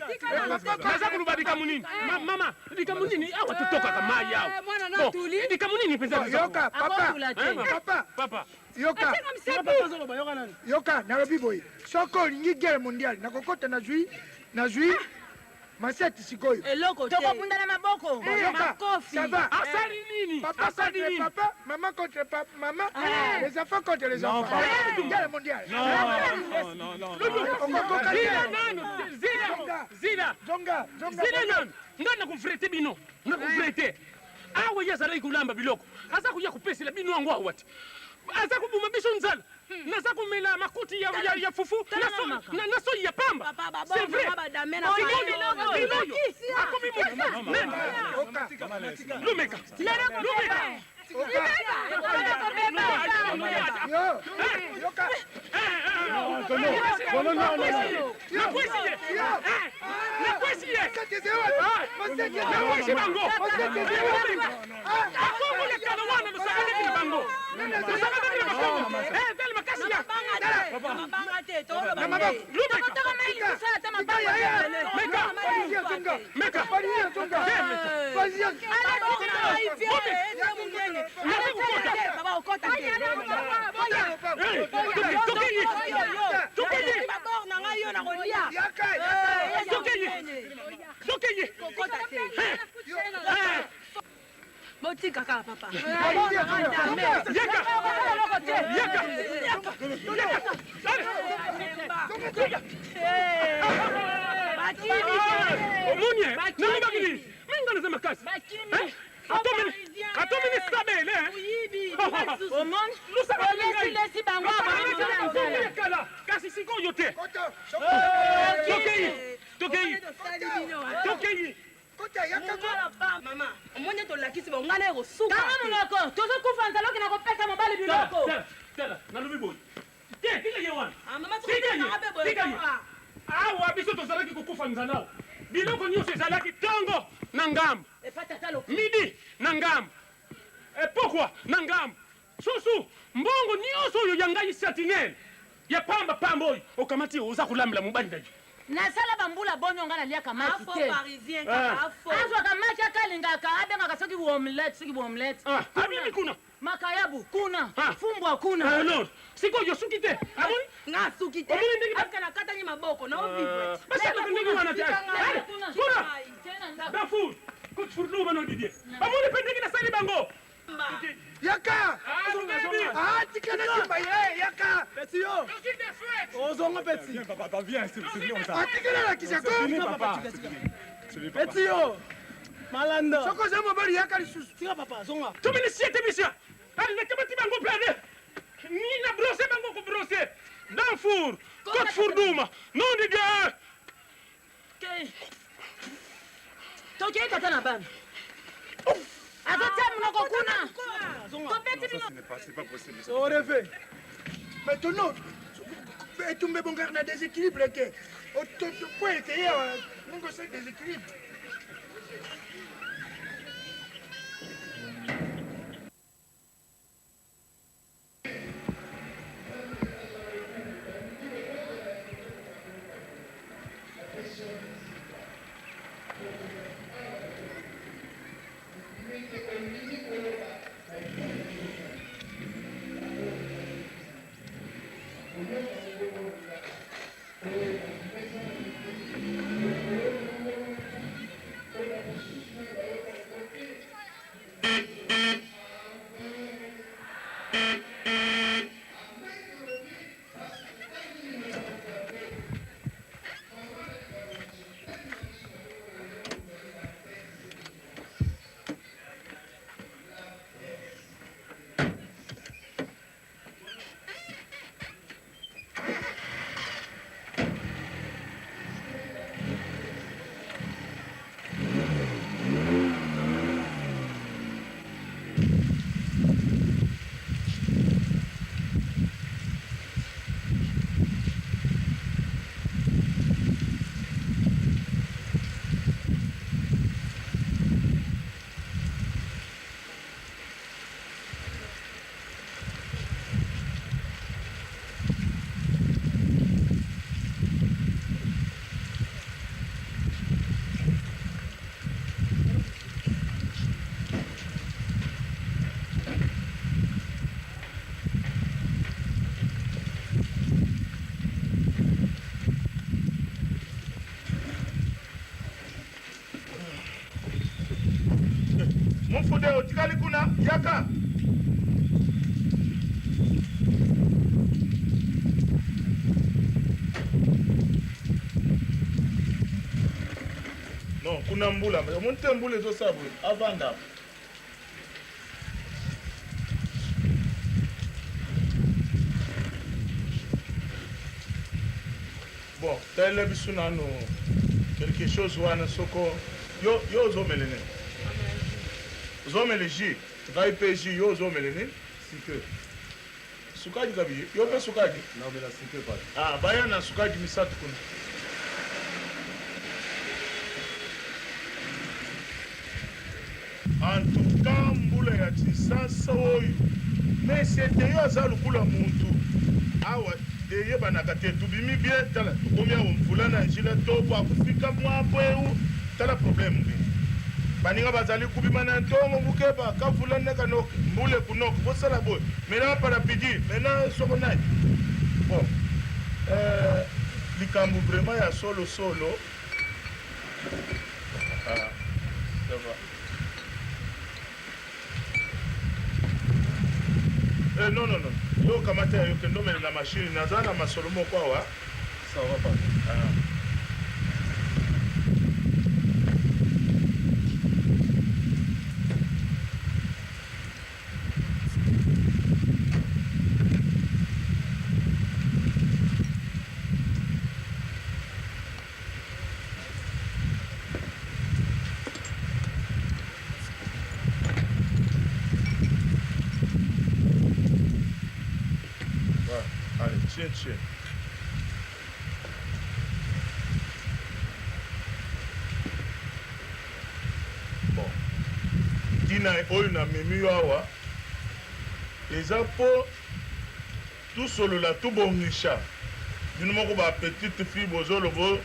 Papa, Naza koloba likambo nini? Mama, likambo nini awa totokaka mai awa. Eh, mwana na Bon, tuli. likambo nini mpenza biso? Yoka, papa. Akotula te. Hein, mama? Papa, Papa. yoka. Asenga msepu. Papa, ozoloba, yoka nani? Yoka, nalobi boye. Soki olingi guerre mondiale, nakokota nazwi nazwi maseti sikoyo. Eloko te. Tokobunda na maboko. Yoka, Makofi. ça va. Asali nini? Papa Asali contre nini? papa, maman contre papa, maman, les enfants contre les Non, enfants. papa. Guerre mondiale. Non, non, non, non. Okokoka te. Zila nanu, zila, Zonga. zila. Zonga, zonga. Zila nanu. Ngai nakofrete bino, nakofrete. Awa ye azalaki kolamba biloko. Aza koya kopesela bino yango awa te. Aza koboma biso nzala. Naza komela makuti ya fufu na soyi ya pamba. Papa, babord C'est vrai. na nga badame na Sikoyo, bango. lelo oyo, akomi moto. Nani? Oka, Lumeka. Lumeka. oka. Yo, yoka. Non, non, non, non. Nakwesi ye. Yo. Nakwesi ye. Masete eza wapi? Masete eza wapi? Nakwesi bango. Masete eza wapi? Ah, Akomolekana wana losakanaki na bango. Losakanaki na bakongo. Eh, tala makasi ya. Mabanga te, toloba Na maboko. te. Lumeka. Tokotaka mai liboso ata Tika mabanga. ya ya. Meka. Policier zonga. Meka. Policier zonga. Policier. Babord na ngai vie, eza monene. Naza kokota. Papa, okota te. Eh, tokeyi. Tokeyi. Babord na ngai yo nakolia. Yaka, yaka. Tokeyi. Tokeyi. Kokota te. Eh, Botika kaka papa. Policier zonga. Yaka. Yaka. Yaka. Allez. Bakimi. Omoni eh? Nalobaki nini? Mingi naza makasi. Eh? Atomini sabele eh? Moyibi. Omoni? Lusaka Olesi lesi bango abomi biso na nzala. kala kasi sikoyo te. Koto. Tokeyi. Tokeyi. Tokeyi. Kota, yaka ko. Mama, omoni ete olakisi bango ngai na ekosuka. Kanga monoko, tozokufa nzala okenda kopesa mobali biloko. Tala, tala, nalobi boye. Te, tika ye wana. Ah, mama, soki Tika ye, otikaka mpe boye, tika ye. ah. Awa biso tozalaki kokufa nzala awa. Biloko nyonso ezalaki ntongo na ngambo. Epa tata lokuta. Midi na ngambo. Epokwa na ngambo. Susu, mbongo nyonso oyo ya ngai sentinelle. Ya pamba pamba oyo okamati oza kolambela mobali na yo. Nasala bambula boni oyo ngai naliaka maki Afo te. parisien Ah. kaka afo. Azwaka maki akalingaka abengaka soki omelette soki omelette. Ah, abimi kuna. Makayabu kuna, Ah. fumbwa kuna. Alors, sikoyo suki te. Amoni? Nga asuki te. Omoni ndenge ba- Afika nakatani maboko na ovivre. Basalaka ndenge wana te. Allez, Kuna. Kuna. Tena ndako. Darfour. Coach Furlou bano Didier. Bamoni mpe ndenge nasali bango. Yaka. Ah, baby. Ah, tika na simba ye, yaka. Petit yo. Ozonga petit. Viens, papa, papa, viens, c'est fini comme ça. Ah, tika na lakisa ko. C'est fini, papa. C'est fini. C'est fini, papa. Petit yo. Malanda. Soki oza mobali yaka lisusu. Tika papa, zonga. Tomini siete bisia. Ali nakamati bango plane. Ni na brosser bango ko brosser. Darfour. Coach Furdouma. Nom de Dieu. Ke- Tokei tata na bana. Azotia monoko kuna. Tobeti bino. Ce n'est pas, c'est pas possible. ça. Orefe. Maintenant, etumba ebongaka na déséquilibre te. Po ete ye awa, ndenge osali déséquilibre. Mufude otikali kuna, yaka. Non, kuna mbula, omoni te mbula ezosala boye, avanda. Bon, talela biso nanu quelque chose wana soko yo yo ozomele nini? Ozomele jus, ngai mpe jus, yo ozomele nini? Sucre. Sukadi kabi, yo mpe sukadi? Naomela sucre papa. Ah, baya na sukadi misato kuna. En tout cas mbula ya Tshisasa oyo mais Seteyo aza lokola mutu awa eyebanaka te tobimi bien tala tokomi awa mvula na njila topo akufika mwapo eu tala problème bi baninga bazali kubima na ntongo bukeba kavula neka noke mbula ekunoke bosala boye mena parapidi mena soko nani bon euh, likambo vraiment ya solo solo Ah, ça va. Eh, non, non, non. Yo kamata ya yo kende omela na machine. Naza na masolo moko awa. Ça va pas. Ah. Voilà. Allez, tiens, tiens. Bon. Ntina oyo namemi yo awa eza mpo Tosolola tobongisa bino moko ba petite fille bozolobo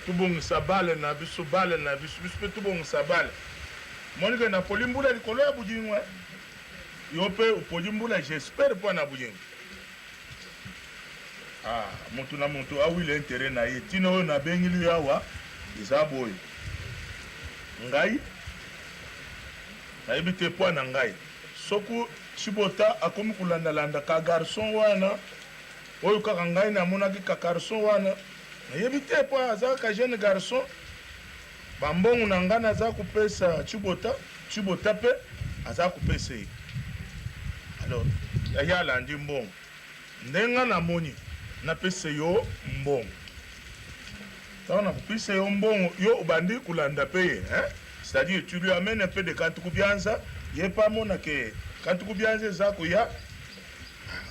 tobongisa bale na biso bale na biso biso pe tobongisa bale moni ke napoli mbula likolo ya budingo eh? Yo pe opoli mbula j'espère po na budingo ah moto na moto awila interet na ye tina oyo nabengili yo awa eza boye ngai Nayebi te poids na ngai. Soki Tshibota akomi kolanda landa ka garçon wana oyo kaka ngai namonaki ka carson wana nayebi te po aza ka jeune garçon ba mbongo na ngai naza kopesa Tshibota, Tshibota pe aza kopesa ye alors ye alandi mbongo nde ngai namoni napesa yo mbongo Tango nakopesa yo mbongo, yo obandi kolanda pe ye hein? C'est-à-dire tu lui amènes un peu de kantukubianza, ye pe amona ke kantukubianza eza koya,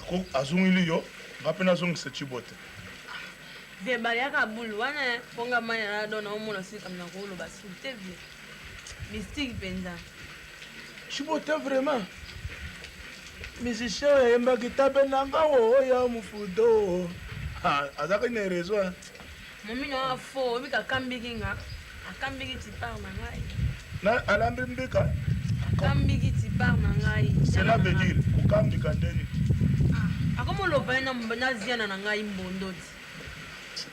ako azongeli yo, nga pe nazongisa Tshibote. Vieux baliaka boule wana hein, po nga mayi na donc naomona soki likambo nakoloba suki te vieux. Mystique penza. Tshibote vraiment musicien oyo ayembaki tabe na nga oo ya mufudo azalaki na raison hein. Momi na wa faux, oyebi ke akambiki nga, akambiki tipar na ngai. Na alambi mbika? Akambiki tipar na ngai. Cela veut dire kokambika nde nini? Ah, akomi oloba ye na na ziana na ngai mbondo ti.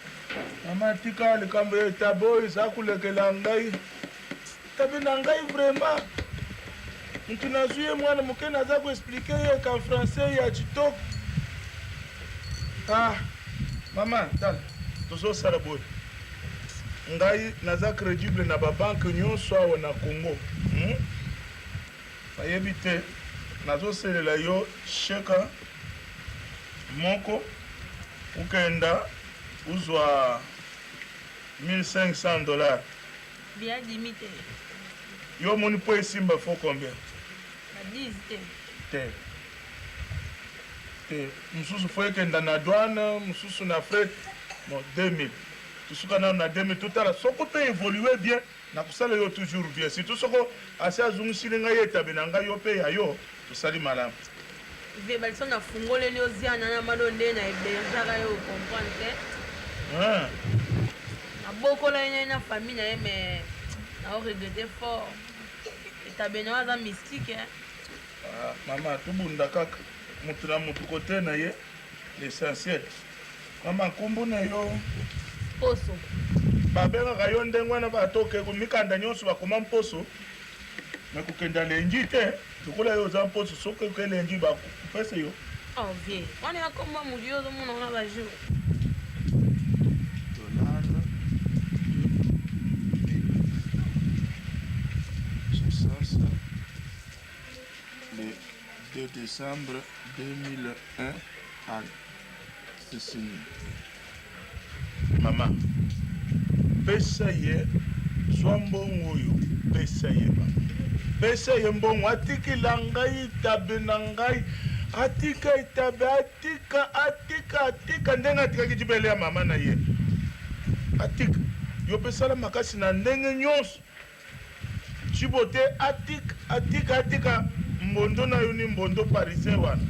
Mama tika likambo ya etabe oyo eza kolekela ngai. Etabe na ngai vraiment. Mutu nazwi ye mwana moke naza ko expliquer ye ka français ya tshitoko. Ah, mama tala tozosala boye. Ngai naza credible na ba banque nyonso awa na Congo. Hmm? Nayebi te nazoselela yo chèque moko ukenda uzwa 1500 dollars. Biya dimi te. Yo omoni po esimba faut combien? Ba 10 te. Te. Te. Mususu faut ekenda na douane, mususu na fret. Bon 2000. Tosuka nanu na 2000 totala soko to evoluer bien nakosala yo toujours bien surtout soko asi azongisili ngai etabe na ngai yo pe ya yo tosali malamu. Vieux Balison na fungoleli yo ziana na mado nde na hebergeaka ye o comprendre te. Hein. Na bokola ye na ye na famille na ye mais nao regretter fort. Etabe na yo aza mystique hein. Ah mama tobunda kaka mutu na mutu cote na ye l'essentiel. Mama kombo na yo? Mposo. Babengaka yo ndenge wana bato oke mikanda nyonso bakoma mposo. Me kokenda lengi te lokola yo oza mposo soki oke lengi bakopesa yo. Oh vie, wana ya komba mutu yo ozomona wana ba jour. Dollar Kinshasa le 2 décembre 2001 à Sisini. Mama, pesa ye zwa mbongo oyo, pesa ye mama. Pesa ye mbongo atikela ngai etabe na ngai, atika etabe, atika, atika, atika ndenge atikaki libele ya mama na ye. Atika. Yo pe sala makasi na ndenge nyonso. Tshibo te atika, atika, atika mbondo na yo ni mbondo parisien wana.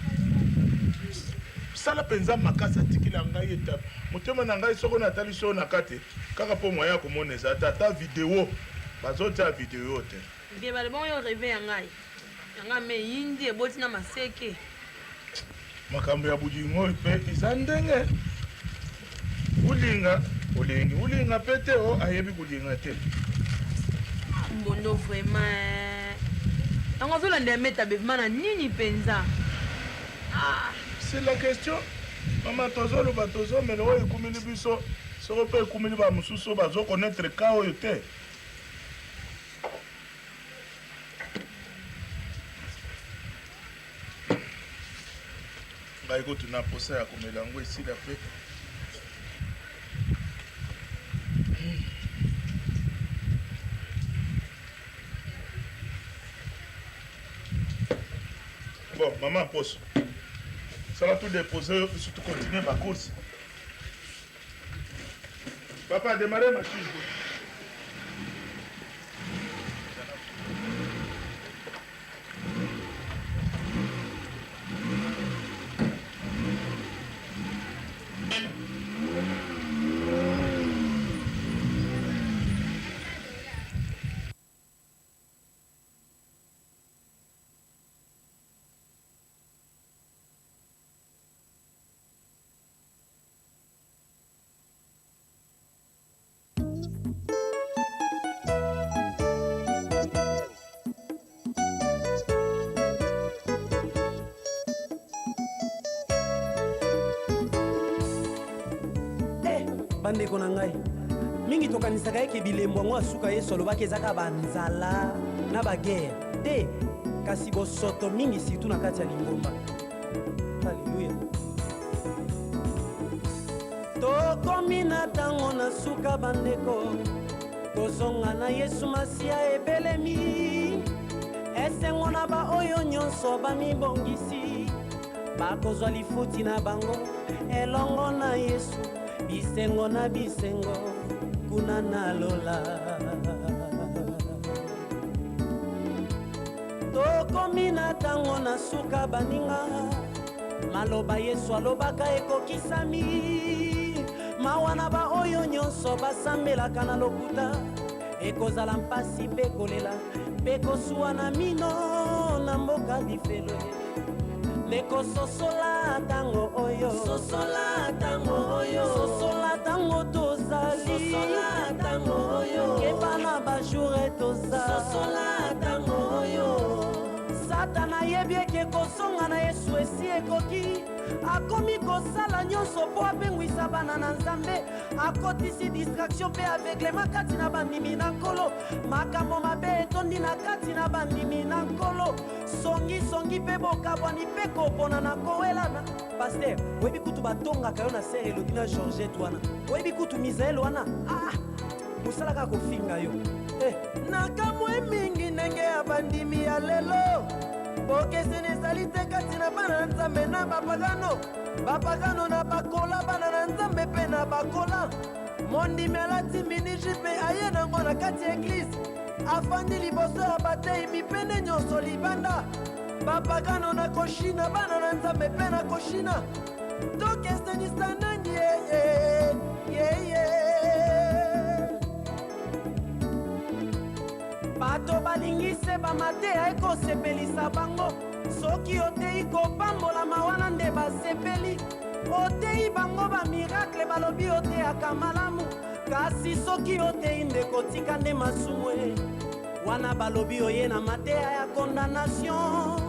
Sala penza makasi atikela ngai etabe. Motema na ngai soko natalisi oyo na kati kaka po moyen ya komona eza te ata video bazotia video te. Vieux bale bongo yo reve ya ngai ya ngai me eyindi eboti na maseke. Makambo ya bolingo oyo pe eza ndenge olinga olingi olinga pe te o ayebi kolinga te. Mbondo vraiment yango azolanda ya meta bevema na nini penza ah. C'est la question mama tozoloba tozomela oyo ekumili biso soko pe ekumili ba mosusu oyo bazo connaitre cas oyo te. Ngai kutu na posa ya komela yango esila pe. Bon, maman Poso, ça va tout déposer, surtout continuer ma course. Papa, démarrer machine. Eh, bandeko na ngai mingi tokanisaka eke bilembo yango ya suka yesu alobaki eza kaka banzala na bagere te kasi bosoto mingi surtout na kati ya lingomba aleluya Tokomi na tango na suka bandeko, kozonga na Yesu Masiya ebelemi. Esengo na ba oyo nyonso bamibongisi, bakozwa lifuti na bango elongo na Yesu, bisengo na bisengo kuna na lola. Tokomi na tango na suka baninga. Maloba Yesu alobaka ekokisami. Mawa na baoyo nyonso basambelaka na lokuta. Ekozala mpasi mpe kolela mpe kosuwa na mino na mboka lifelo. Ndeko sosola tango oyo, sosola tango oyo, sosola tango tozali, sosola tango oyo, keba na ba jour toza, sosola tango oyo. Satana ayebi eke kozonga na Yesu esi ekoki. Akomi kosala nyonso mpo apengwisa bana na Nzambe. Akotisi distraction mpe aveuglement kati na bandimi na Nkolo. Makambo mabe etondi na kati na bandimi na Nkolo. Songi songi mpe bokabwani mpe kopona na kowelana. Pasteur, oyebi kutu batongaka yo na sœur Elodie na Georgette wana. Oyebi kutu Misael wana? Ah! Mosala kaka kofinga yo. Eh. Nakamwe mingi ndenge ya bandimi ya lelo. Bokeseni ezali te kati na bana na Nzambe na bapagano. Bapagano na bakola, bana na Nzambe mpe na bakola. Mondimi alati mini-jupe aye nango na kati ya eglise. Afandi liboso ya bateyi mipende nyonso libanda. Bapagano na koshina, bana na Nzambe mpe na koshina. Tokesenisa nani ye, ye, ye, ye. Bato balingi se bamateya ekosepelisa bango. Soki oteyi kopambolama wana nde basepeli. Oteyi bango ba miracle balobi oteyaka malamu. Kasi soki oteyi ndeko tika nde masumu e. Wana balobi oye na mateya ya condamnation.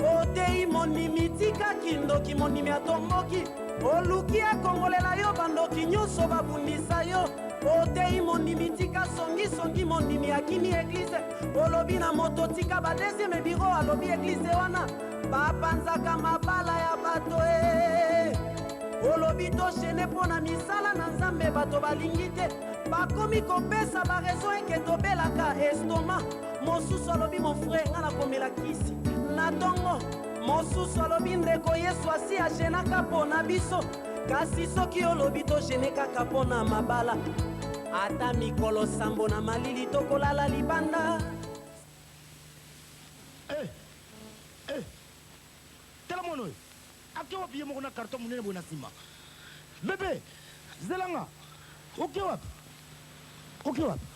Otei mondimi tika kindoki, mondimi atomboki. Oluki akongolela yo bandoki nyonso babundisa yo. Otei mondimi tika songisongi, mondimi akimi eglize. Olobi na moto tika ba deuxième bureau, alobi eglize wana bapanzaka mabala ya bato e. Olobi toshene mpo na misala na Nzambe, bato balingi te, bakomi kopesa barezo eke tobelaka estoma. Mosusu alobi mon frère nga nakomela kisi na tongo. Mosusu alobi ndeko Yesu asi agenaka mpo na biso, kasi soki olobi togene kaka mpo na mabala, ata mikolo sambo na malili tokolala libanda. Eh! Eh! Tala mwana oyo ake wapi ye moko na carton munene boye na sima? Bebe! Zela nga! Oke wapi? Oke wapi?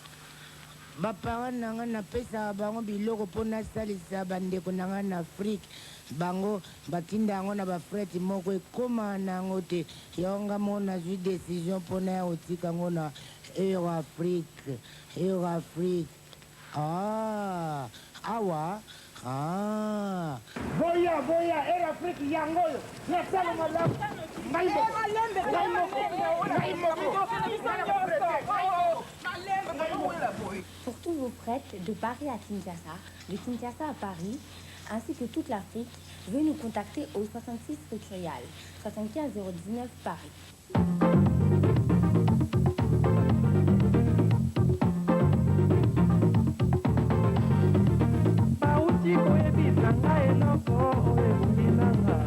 Ba parents na nga napesaka bango biloko po nasalisa ba ndeko na nga na Afrique, bango batinda yango na ba fret moko ekomaka na yango te, yango nga moko nazui decision po naya kotika yango na Eurafrique, Eurafrique. Ah awa ah. Boya boya Air Afrique yango oyo na sala malamu ngai moko ngai moko ngai moko. Pour tous vos prêtres de Paris à Kinshasa, de Kinshasa à Paris, ainsi que toute l'Afrique, veuillez nous contacter au 66 rue Curial, 75 019 Paris. Bauti koyebisa ngai eloko oyo ebongi na nga,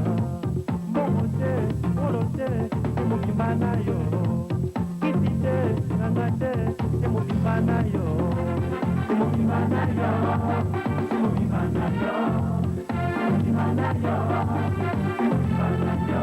mbongo te, wolo te, se mobimba na yo, kiti te, nganga te, se mobimba na yo, se mobimba na yo, se mobimba na yo, se mobimba na yo, se mobimba na yo.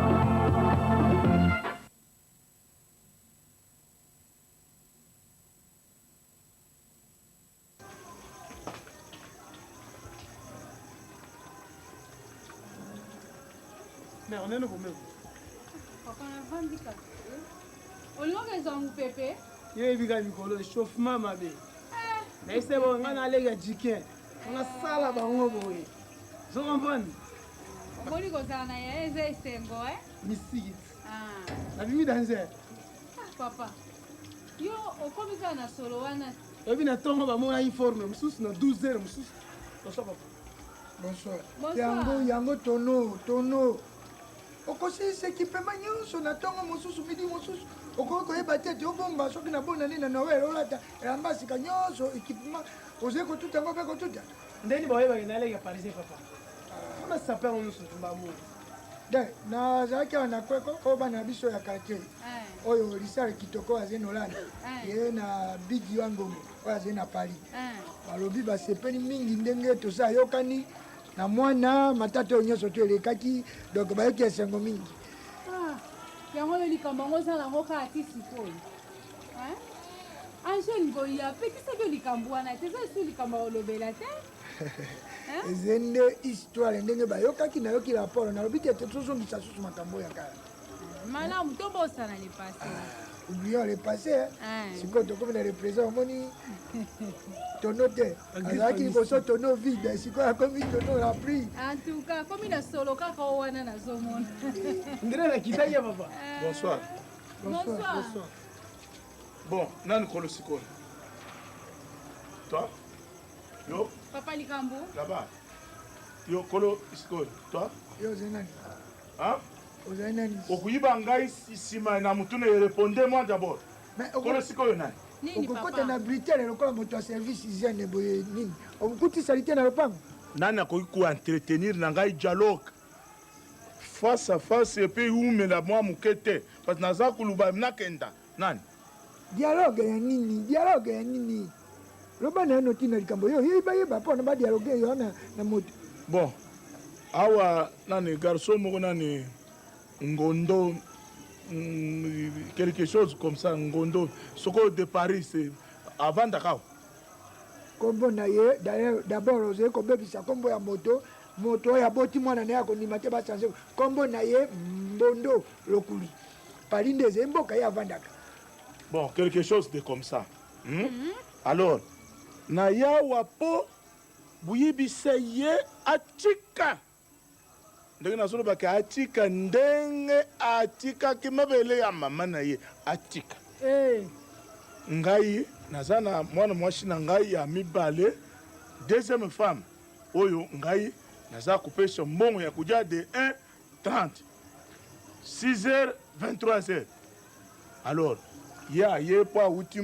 Mère, nene komeko. Papa navandi kaka. Olingaka ezwa mopepe? Yo yebi kaka mikolo échauffement mabe. Nayebisa bango ngai naleki ya jikin. Nasala bango boye. Ozo comprendre? Omoni kozala na yaya eza esengo eh? Misiki. Ah. Nabimi danger. Ah papa. Yo okomi kaka na solo wana. Oyebi na ntongo bamonaki forme mosusu na 12 heures mosusu. Bonsoir papa. Bonsoir. Bonsoir. Yango yango tono tono okosilisa ekipema nyonso na ntongo mosusu midi mosusu okoki koyeba te ete obomba soki na bonane na noel olata elamba sika nyonso ekipema ozali kotuta yango mpe kotuta ndeni bayebaki naleki ya parisien papa mpona sape yango nyonso tumbamu de nazalaki awa na kweko oyo bana na biso ya quartier oyo lisale kitoko azali na Hollande ye na bigi wa ngongo oyo azali na Paris balobi basepeli mingi ndenge tosa ayokani na mwana matata oyo nyonso to elekaki donc bayoki esengo mingi. Ah, yango oyo likambo yango oza nango kaka ti sikoyo Hein? Angèle Ngoyi apekisaki yo likambo wana te, eza lisusu likambo ya kolobela te. Eze nde histoire ndenge bayokaki nayoki rapport nalobi te tozongisa susu makambo oyo ya kala. Malamu tobosana le passé. Oublions le passé hein. Hein. Sikoyo tokomi na le présent omoni tono te azalaki liboso tono vide sikoyo akomi tono rempli. En tout cas, komi na solo kaka oyo wana nazomona. Ndire nakitaki ya papa. Bonsoir. Bonsoir. Bonsoir. Bon, nani kolo sikoyo? Toi? Yo? Papa likambo. Là-bas. Yo kolo sikoyo, toi? Yo ozali nani? Hein? Ozali nani? Okoyiba ngai nsima na motuna ye répondez moi d'abord. Kolo sikoyo nani? Okokota na Bruxelles lokola moto ya service hygiène boye nini? Okuti salite na lopango? Nani akoki ko entretenir na ngai dialogue face à face et puis umela mwa moke te parce que naza koluba nakenda nani? Dialogue ya nini? Dialogue ya nini? Loba nano ntina likambo yo yeba yeba mpo na ba dialogue yo na, na moto. Bon, awa nani garçon moko nani Ngondo quelque chose comme ça Ngondo soko de Paris c'est avandaka awa. Kombo na ye d'ailleurs d'abord ozali kobebisa kombo ya moto moto oyo aboti mwana na ye akondima te ba changer kombo na ye Mbondo Lokuli Paris nde ezali mboka ye avandaka. Bon, quelque chose de comme ça. Alors, Na yawa mpo boyebisa ye atika ndenge nazoloba ke atika ndenge atikaki mabele ya mama na ye atika. Hey. Ngai naza na mwana mwasi na ngai ya mibale, deuxième femme, oyo ngai naza kopesa mbongo ya kolia de 1 30 6 heures 23 heures. Alors ye aye mpo awuti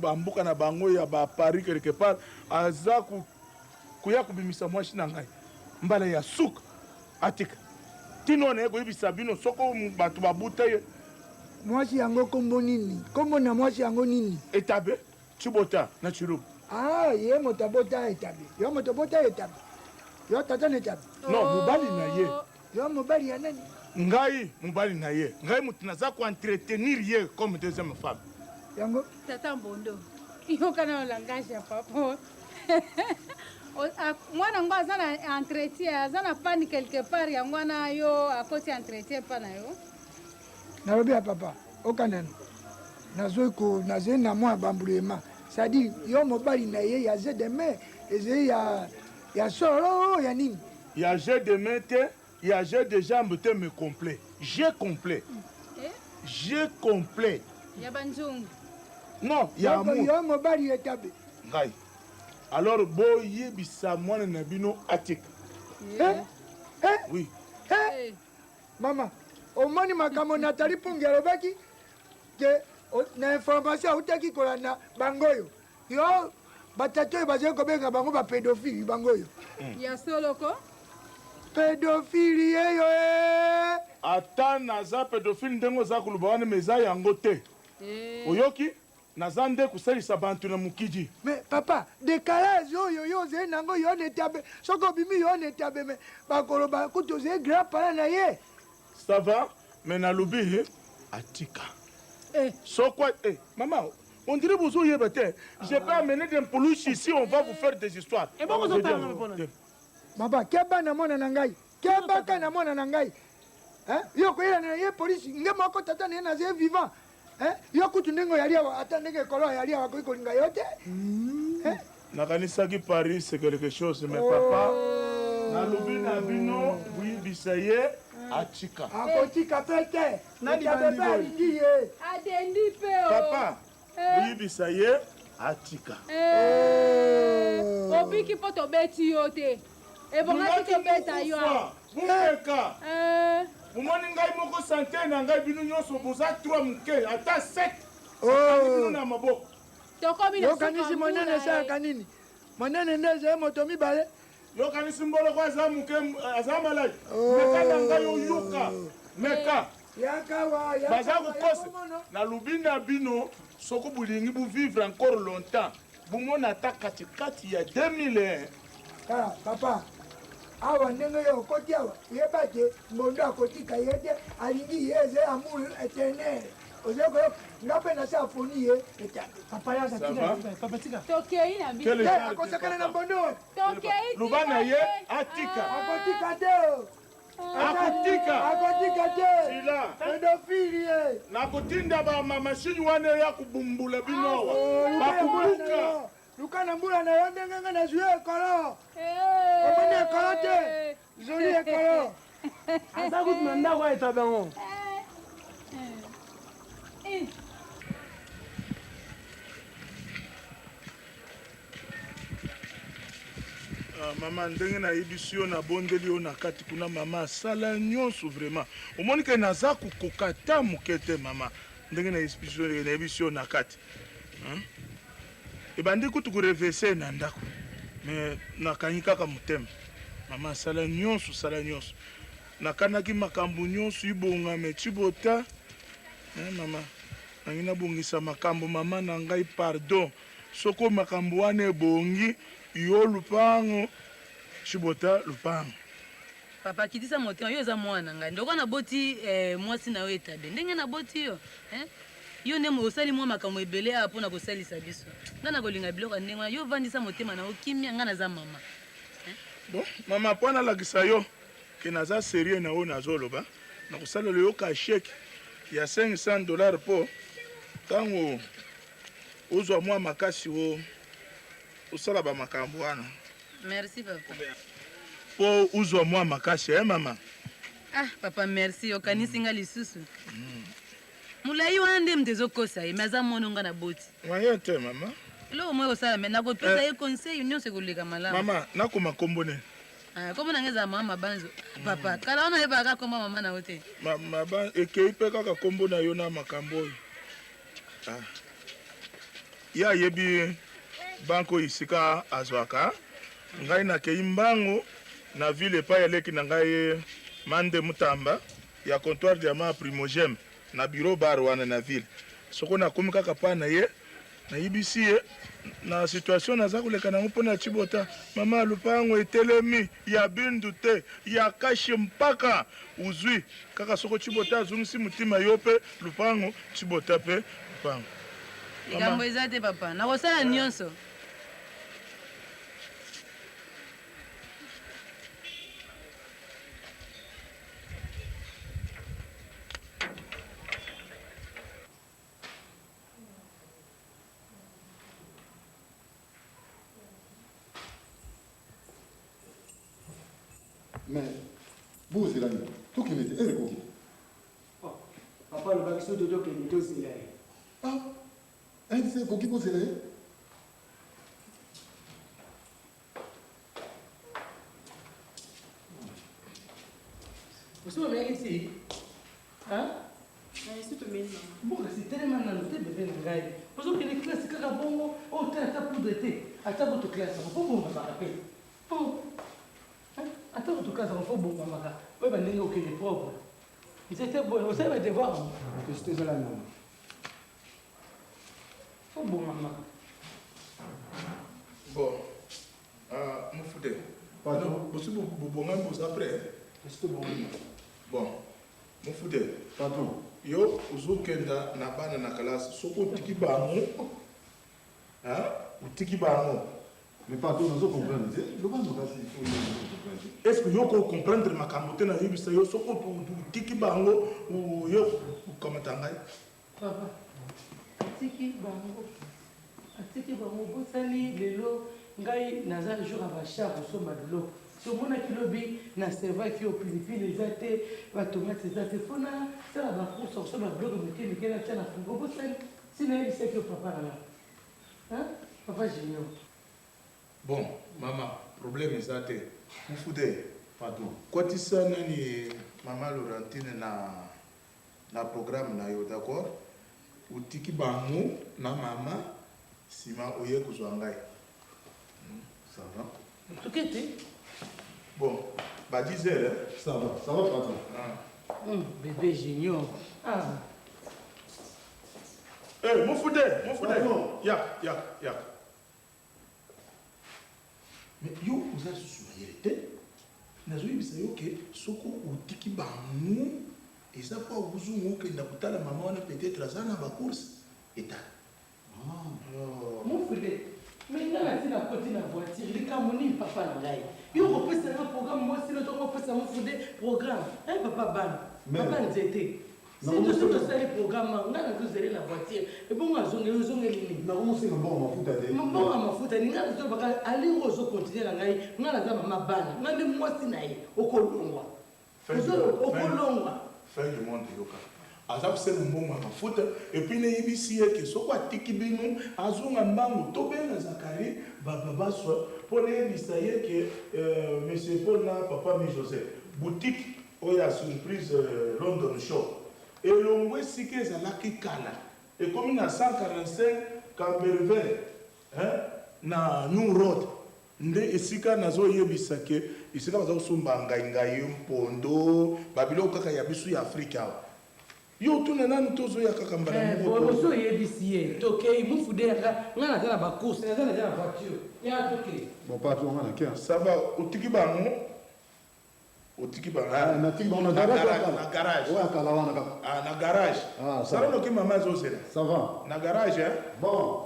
bamboka na bango ya ba Paris quelque part, aza koya kobimisa mwasi na ngai mbala ya suka atika tino wana ye koyebisa bino soko bato babuta ye. Mwasi yango kombo nini? Kombo na mwasi yango nini? Etabe Tshibota na Tshiluba. Ah, ye moto abota Etabe. Yo moto obota Etabe. Yo tata na Etabe. Non, mobali na ye. Yo mobali ya nani? Ngai mobali na ye. Ngai moto naza ko entretenir ye comme deuxième femme. Yango. Tata Mbondo, yoka na langage ya papa. Mwana yango aza na entretien, aza na panne quelque part, yango wana yo akoti entretien pa na yo. Nalobi ya papa, okanana. Nazoi ko nazali na mwa bambulema. C'est-à-dire yo mobali na ye ya jeu de main ezali ya ya solo ya nini? Ya jeu de main te, ya jeu de jambe te mais complet. Jeu complet. Eh? Jeu complet. Ya banzungu. Non, ya amour. Yo mobali etabe. Ngai. Alors boyebisa mwana na bino atika. Eh? Eh? Oui. Eh? Mama, omoni makambo Nathalie Pungi alobaki ke na information autaki kolanda bango oyo yo batata oyo bazali kobenga bango bapedofili bango oyo. Ya solo ko? Pedofili yeyo e. Ata naza pedofile ndenge oza koloba wana mais eza yango te. Oyoki? Naza nde kosalisa bantu na mokili. Mais papa, decalage oyo yo ozali nango yo na etabe, soki obimi yo na etabe mais bakoloba kutu ozali grand parent na ye. Ça va, mais nalobi atika. Eh. Soko eh, maman, on dirait bozo yeba te. Je peux amener des peluches ici, on va vous faire des histoires. Et bon, vous entendez Papa, keba na mwana na ngai. Keba ka na mwana na ngai. Hein? Yo koyela na ye police, nge moko tata na ye nazali vivant. Hein? Yo kutu ndenge oyali awa, ata ndenge ekolo ayali awa akoki kolinga yo te. Hein? Nakanisaki Paris c'est quelque chose mais papa nalobi na bino boyebisa ye atika. Akotika pe te. Etabe pe alingi ye. Adendi pe o. Papa boyebisa ye atika. Obiki mpo tobeti yo te. Ebongaki tobeta yo. Bomeka. Bomoni ngai moko sante na ngai bino nyonso boza 3 moke ata 7. Akangi bino na maboko. Tokomi na Yokanisi monene esalaka nini? Monene nde ezali moto mibale. Yokanisi mboloko aza moke aza maladi. Meka na ngai oyoka. Meka. Baza kokosa. Nalobi na bino soko bolingi bovivre encore longtemps bomona ata katikati ya 2001. Tala papa, awa ndenge yo okoti awa, yeba te Mbondo akotika ye te, alingi ye ezali amour eternel. Ozali koyoka nga mpe nasi afoni ye etabe. Papa yaza tika tika papa tika. Tokei na biso. Te akosakana na Mbondo. Tokei Loba na ye atika. Akotika te. Akotika. Akotika te. Sila. Pedophile ye. Nakotinda ba machine wana ya kubumbula bino awa. Bakubuka. Luka na mbula na yo ndenge nga nazwi ekolo. Omoni ekolo te. Zoli ekolo. Aza kutu na ndako ya etabe yango. Ah, mama ndenge nayebisi yo nabondeli yo na kati kuna mama asala nyonso vraiment omoni ke naza kokoka ata moke te mama ndenge nayebisi yo na kati hein? Ebandi kutu ko reverser na ndako mais nakangi kaka motema mama sala nyonso sala nyonso nakanaki makambo nyonso ibonga mais Tshibota eh, mama nangi nabongisa makambo mama na ngai pardon soko makambo wana ebongi yo lupango Tshibota lupango. Papa kitisa motema yo oza mwana na ngai ndoko naboti eh, mwasi na yo etabe ndenge naboti yo eh? Yo nde osali mwa makambo ebele awa mpo na kosalisa biso. Ngai nakolinga biloko ya ndenge wana. Yo vandisa motema na yo kimia, ngai naza mama. Bon, mama, mpo nalakisa yo ke naza serieux na oyo nazoloba, nakosalela yo ka chèque ya 500 dollars mpo ntango ozwa mwa makasi o. Osala bamakambo wana. Merci papa. Mpo uzwa mwa makasi, eh mama? Ah papa merci, okanisi nga lisusu. Molai wana nde moto ezokosa ye, me aza mwana nga na boti. Moyen te mama. Eloko moko ekosala me nakopesa ye conseil nyonso ekoleka malamu. Mama, nakoma kombo nini? Ah, kombo na nga ezala mama Mabanzo. Papa, kala wana oyebaka kaka kombo ya mama na yo te. Ma, ekei mpe kaka kombo na yo na makambo oyo. Ah. Ye ayebi banque oyo esika azwaka. Ngai nakei mbangu na ville epai ya leki na ngai Mande Mutamba ya comptoir diamant Primogem na bureau bar wana na ville. Soko nakomi kaka pa na ye, nayebisi ye na situation naza koleka nango mpo na Tshibota. Mama, lupango etelemi ya bindu te, ya kashi mpaka uzwi kaka soko Tshibota azongisi motima yo mpe lupango, Tshibota mpe lupango. Likambo eza te papa, nakosala nyonso. Mais bozela nini? Tokende te, heure ekoki. Oh, papa alobaki soki tokende tozela ye. Ah, heure ekoki bozela ye? Osi omelaki ti? Hein? Esi tomeli mama. Bon kasi telema nanu te bebe na ngai. Ozokende classe kaka bongo otala ata poudre te. Ata kutu classe yango fo bongamaka pe. Po ata kutu classe yango fo bongamaka. Oyeba ndenge okende propre. Nzete boye osali ba devoir yango. Tosi tozala mama. Fo bongamaka. Bon, ah, Mufute. Pardon, bosi bobongami boza prêt? Tosi tobongami. Bon, Mufute. Pardon. Yo ozokenda na bana na kalasi soki otiki bango, hein? Otiki bango. Mais pardon, nazo comprendre te. Loba makasi, il faut comprendre. Est-ce que yo ko comprendre makambo te na yebisa yo soki otiki bango yo okamata ngai? Papa, atiki bango, atiki bango, obosani lelo ngai naza jour ya ba char kosomba biloko. Tomonaki lobi na servaki yo pilipili eza te, ba tomate eza te, fo nasala ba course ya kosomba biloko mike mike natia na frigo. Obosani si nayebisaki yo papa na nga. Hein? Papa Junior. Bon, mama, problème eza te. Mufute, pardon. Kotisa nani mama Laurentine na na programme na yo, d'accord? Otiki bango na mama, sima oye kozwa ngai. Ça va? Toke te. Bon, ba 10 heures, hein? Ça va, ça va patron. Ah. Bébé Junior. Ah. Eh, Mufute, Mufute. Ya, ya, ya. Mais yo oza lisusu mayele te. Nazoyebisa yo ke soko otiki bango eza po ozonga okenda kotala mama wana peut-être aza na ba course etala. Mufute, mais nga nati nakoti na voiture likambo nini papa na ngai? Yo okopesa nga programme mwasi no tongo opesa Mufute programme. Eh papa bana, papa nzete. Si tosi tosali programme nga nazozele na voiture ebongo azongeli ozongeli nini? Nakomosenga mbongo mafuta te. Mbongo ya mafuta ni nga nazolobaka aliro ozokontinue na ngai, nga naza mama bana, nga nde mwasi na ye, okolongwa. Okolongwa. Fin du monde yoka. Aza kosenga mbongo ya mafuta et puis nayebisi ye ke soko atiki bino azonga mbangu tobenga Zacharie Bababaswa mpo nayebisa ye ke monsieur Paul na papa Mi Joseph boutique oyo ya surprise London Shop elongwe esika ezalaki kala ekomi na 145 Camberville hein, na New Road nde esika nazoyebisa ke esika baza kosomba ngai ngai mpondo ba biloko kaka ya biso ya Afrique awa. Yo otuna nanu te ozoya kaka mbala moko to. Osi oyebisi ye tokei Mufude yaka nga naza na ba course naza dejà na voiture yaka tokei. Bon patron nga na ke. Ça va otiki bango otiki bango. Ah, natiki bango na garage ya kala. Na garage. Oyo ya kala wana kaka. Ah na garage. Ah, ça Sala va. noki mama azozela. Ça va. Na garage hein. Bon.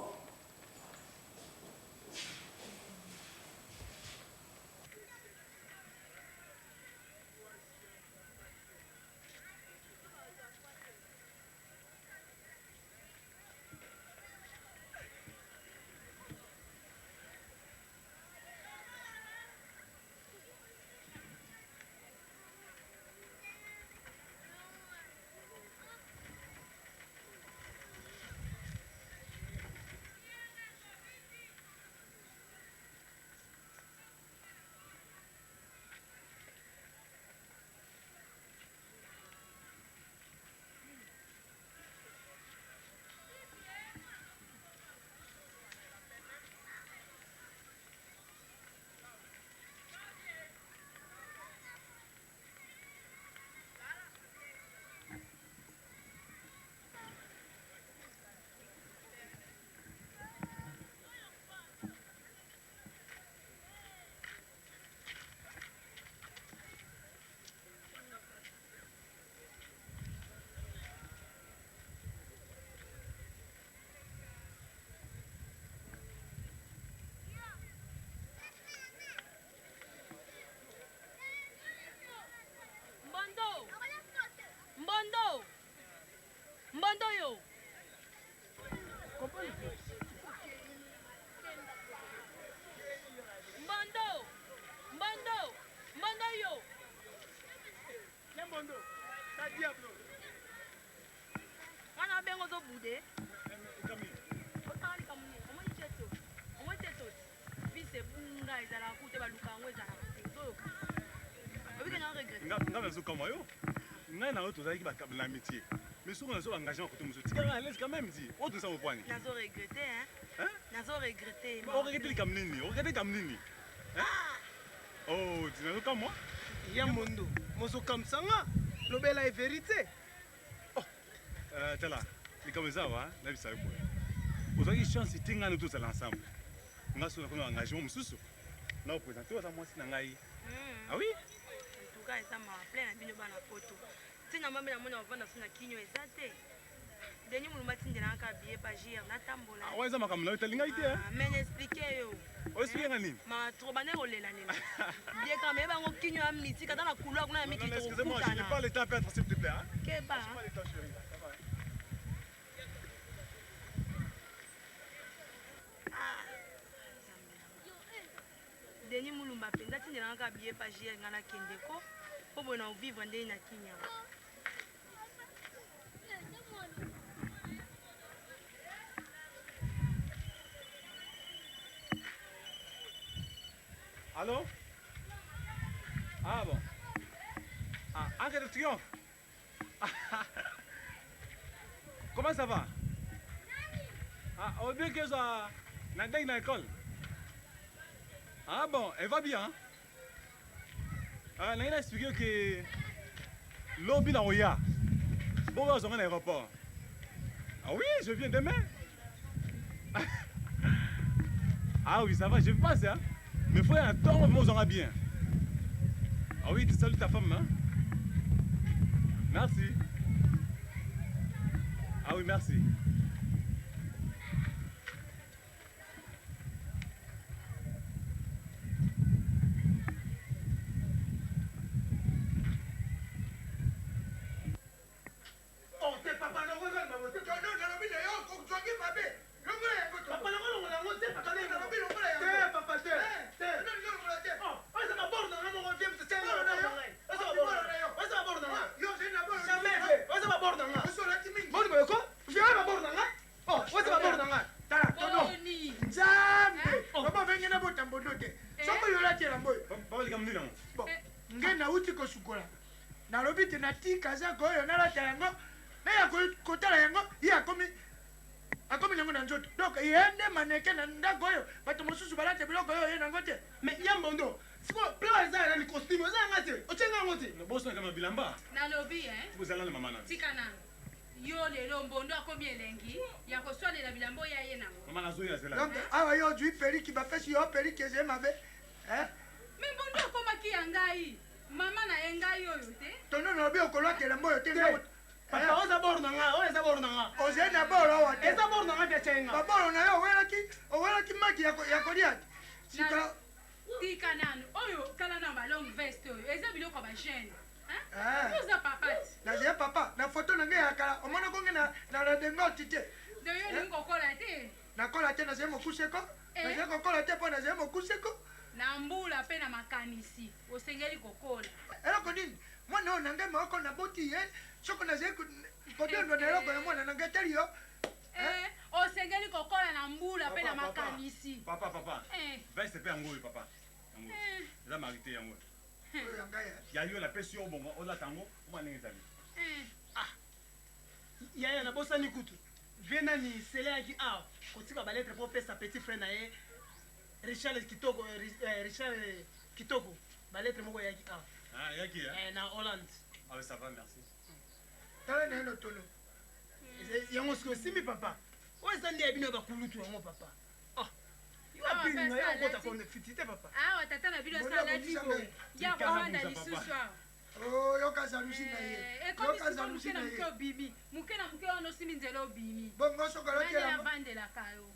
Diablo. Wana obenga ozobude. Otanga likambo nini? Omoni jeto. Omoni te toti. Vise ebunga ezalaka ku te baluka yango ezalaka te. Ozoyoka. Obike na regrette. Nga nga nazokamwa yo. Ngai na yo tozalaki ba na amitié. Mais soki nazo engagement kote mosusu. Tika nga à l'aise quand même dit. Oyo tosala mopwani. Nazo regrette hein. Hein? Nazo regrette. O regrette likambo nini? O regrette likambo nini? Hein? Oh, ti nazokamwa. Ya mondo mozokamwisa nga lobela ye verite. Euh, tala likambo eza awa nayebisa yo boye ozwaki chance te ngai tozala ensemble ngai soki nakona engagement mosusu na opresente oza mwasi na ngai ah oui En tout cas eza mawa plein na bino bana poto. Ntina mambe na mona ovanda so na kinyo eza te. Denis Mulumba atindelaka kaka billet pa JR natambola. awa eza makambo na yo etali ngai te hein. Ah, mais na explique yo. Oexplike nga nini? Ma trop bande kolelalela. Bien quand même bango kinyo ya mystique ata na couloir kuna ya Non, mikili non, excusez-moi, je n'ai tokokutana. pas le temps à perdre, s'il te plaît. Hein? Keba. Je n'ai pas le temps, chérie. Ça va, hein? Denis Mulumba mpenza atindelaka kaka billet pa JR nga nakende ko mpo boye na ovivre ndenge na kinya. Allô Ah bon. Ah, Arc de Triomphe. Comment ça va Ah, au bien que ça. Nadège dans l'école. Ah bon, elle va bien. hein? Ah, il a expliqué que lobby na Oya. Bon, on va à l'aéroport. Ah oui, je viens demain. Ah oui, ça va, je passe, hein. Mais faut un temps, moi, on bien. Ah oui, tu salues ta femme, hein. Merci. Ah oui, merci. Oh, te papa nango eza mabe te. Tono nalobi na yo ozwaki mabe longola yango to. Papa nango longola yango te papa Tono nalobi longola yango. Te papa te. Te. Tono longola te. Oh, oyo eza babord na nga moko vie moto tia Bord na yo. Oyo eza babord na yo. Oyo eza babord na nga. Yo ozali na bord. Jamais ve. Oyo eza babord na nga. Osi olati mingi. Boni boye ko? Viens babord na nga. Oh, oyo eza babord na nga. Tala tono. Nzambe. Baba obenge na botambondo te. Soki oyo olati elamba oyo. Papa likambo nini yango? Bon, nge nauti kosukola. Nalobi te natika zako oyo nalata yango. Naya kotala yango ye akomi akomi nango na nzoto. Donc ye nde maneke na ndako oyo bato mosusu balata biloko oyo ye nango te. Mais ya mbondo. Sikoyo plan eza ya nani costume eza ya nga te. Otie nga yango te. Boso na kama bilamba. Nalobi hein. Bozala na mama na. Tika nanu. Yo lelo mbondo akomi elengi ya koswalela bilamba oyo aye nango. Mama nazoya zela. Donc awa yo ozwi periki bapesi yo periki ezali mabe. Hein? Me mbondo akomaki ya ngai. Mama na ye ngai oyo te. Tono nalobi okolata elamba oyo te. Papa oyo eza bord na nga, oyo eza bord na nga. Ozali na bord awa te. Eza bord na nga via nga. Baboro na yo owelaki owelaki maki ya kolia te. Sika Tika nanu oyo tala na ba longue veste oyo eza biloko ya ba jeune. Ah. Hein? Oza papa ti. nazali papa na foto na ngai ya kala omonako ngai na redingote te. De yo olingi kokola te. Nakola te nazali mokuseko. Eh. Nazali kokola te mpo nazali mokuseko. Na mbula mpe na makanisi osengeli kokola. Eloko nini mwana oyo na ngai moko naboti ye soko nazali kodondwa na eloko ya mwana na ngai tali yo. Eh, osengeli kokola na mbula mpe na Papa, papa. makanisi. Papa, papa. Eh. Veste pe yango oyo, papa. Yango. Eh. Eza marité yango. Oyo ya ngai ya. Ya yo napesi yo bongo olata yango, omona ndenge ezali. Eh. Yaya nabosani kutu. Vie nani sele yaki awa kotika baletre mpo opesa petit frère na ye Richard Kitoko Richard Kitoko baletre moko eyaki awa. Ah, yaki hein? Eh, na Hollande. Ah, oui, ça va, merci. Tala na ye no tono. Yango sikoyo esimbi papa. Oyo eza nde ya bino ya bakulutu yango papa. Ah, yo Awa, apinga yo pesa okota alati. konfiti te papa. Awa tata na bino Mbondo asalaki abongisa boye. ngai. Ya Tika kovanda nabongisa, lisusu papa. awa. Oh, yoka jalousie na ye. Eh, ekomi Yoka sikoyo jalousie moke na na moke ye. obimi. Moke na moke wana osimi nzela obimi. Bongo soki olati Nani elamba. avandelaka yo.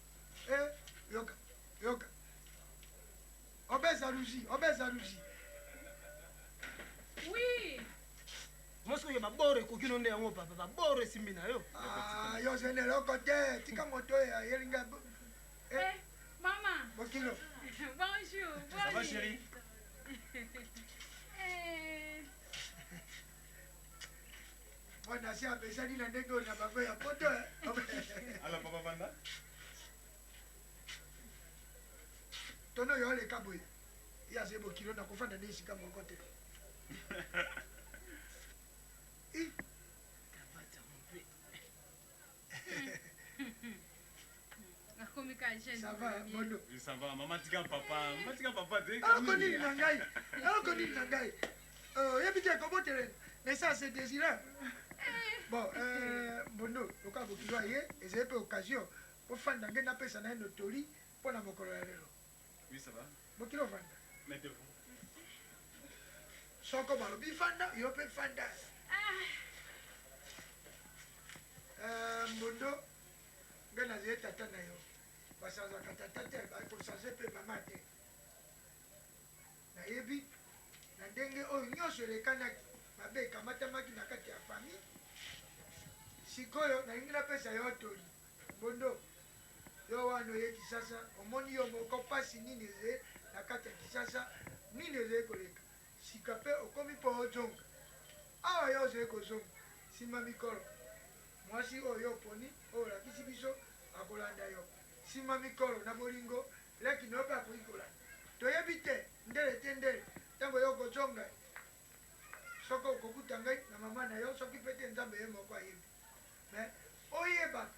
Eh, yoka, yoka. Obe jalousie, obe jalousie. Oui. Moi sikoyo baboro ekoki no nde yango papa baboro esimbi na yo. Ah, yo ozali na eloko te. Tika moto oyo ayeli ngai. Eh, mama. Bokilo. Bonjour. Ça va, boni. chérie? Eh, Mwana asi amesani na ndenge oyo na bango ya poto. Ala papa vanda. Tono oyo aleka boye. Ye azali bokilo na kofanda nde esika moko te. I. Akomi ka jeune. Ça va, Bondo. Ça va, maman tika papa. Maman tika papa te. Eloko nini na ngai? Eloko nini na ngai? Oyebi te kobotele naissance désiré. Bon, Mbondo, lokola bokilo aye, ezali mpe occasion ofanda ngai napesa na ye notoli mpo na mokolo ya lelo. Oui, ça va. Bokilo ofanda. Mettez-vous. Soko balobi fanda, yo mpe fanda. Mbondo, ngai nazali tata na yo. Basanzaka tata te, bakosanze mpe mama te. Nayebi na ndenge oyo nyonso elekanaki, mabe ekamatamaki na kati ya famille. Sikoyo nalingi napesa yo toli. Mbondo, yo wana oye Kisasa, omoni yo moko pasi nini ezali na kati ya Kisasa, nini ezali koleka. Sika mpe okomi mpo ozonga. Awa yo ozali kozonga, nsima mikolo, mwasi oyo yo oponi, oyo olakisi biso, akolanda yo. Nsima mikolo, na bolingo, leki na yo mpe akoki kolanda. Toyebi te, ndele te ndele, ntango yo okozonga, soki okokuta ngai na mama na yo, soki mpe te, Nzambe ye moko ayebi. Mais oyebaka,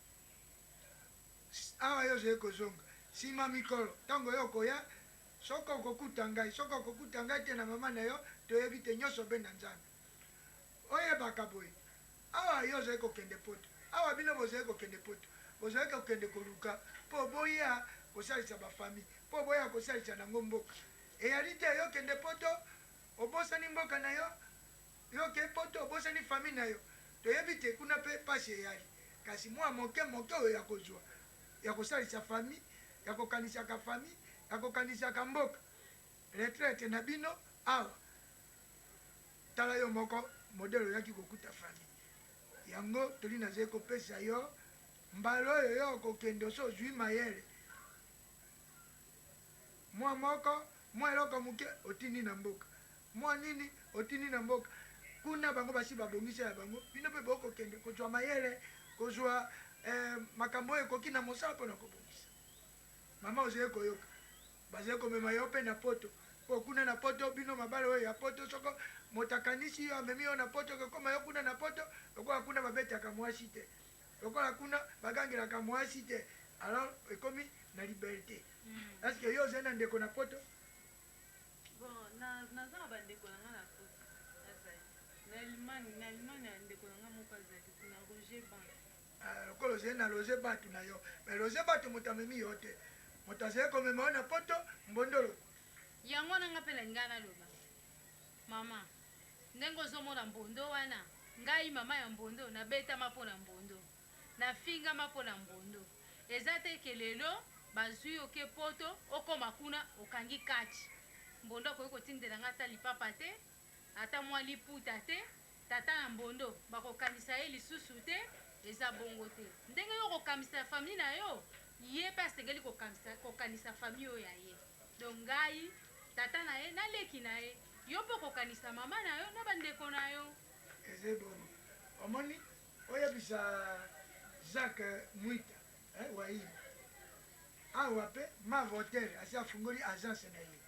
awa yo ozali kozonga, nsima mikolo, ntango yo okoya, soki okokuta ngai, soki okokuta ngai te na mama na yo, toyebi te, nyonso be na Nzambe. Oyebaka boye, awa yo ozali kokende poto, awa bino bozali kokende poto, bozali kokende koluka mpo boya kosalisa bafamille, mpo boya kosalisa nango mboka. Eyali te yo kende poto, obosani mboka na yo, yo ke poto, obosani famille na yo. Toyebi te kuna mpe pasi eyali. Kasi mwa moke moke oyo ya kozwa, ya kosalisa famille, ya kokanisaka famille, ya kokanisaka mboka. Retraite na bino awa. Tala yo moko modèle oyaki kokuta famille. Yango toli nazali kopesa yo, mbala oyo yo okokende osi ozwi mayele. Mwa moko, mwa eloko moke otindi na mboka. Mwa nini otindi na mboka. Kuna bango basi babongisa ya bango, bino mpe bokokende kozwa mayele, kozwa makambo oyo ekoki na mosala mpo na kobongisa. Mama ozali koyoka, bazali komema yo mpe na poto. Po kuna na poto, bino mabala oyo ya poto, soko moto akanisi yo, amemi yo na poto, okokoma yo kuna na poto, lokola kuna babetaka mwasi te, lokola kuna bagangelaka mwasi te, alors ekomi na liberte. Est-ce que yo ozali na ndeko na poto? Bon, naza na bandeko na nga na poto. Nazali na Allemagne, na Allemagne ya ndeko na nga moko azali kuna, Roger Bank. Ah, lokola ozali na Roger Batu na yo, mais Roger Batu moto amemi yo te, moto azali komema yo na poto, mbondolo. Yango wana nga mpe nalinga naloba, mama, ndenge ozomona mbondo wana, ngai mama ya mbondo nabetama mpo na mbondo, nafingama mpo na mbondo. Eza te ke lelo bazwi yo ke poto okoma kuna okangi kati. Mbondo akoki kotindela nga ata lipapa te, ata mwa liputa te, tata na mbondo bakokanisa ye lisusu te, eza bongo te. Ndenge yo okokamisa famille na yo, ye pe asengeli kokanisa famille oyo ya ye. Donc ngai tata na ye na leki na ye, yo pe okokanisa mama na yo na bandeko na yo. Eza bongo. Omoni oyebisa Jacques Mwita, Wahili. Awa pe Mave Hotel asi afungoli agence na ye.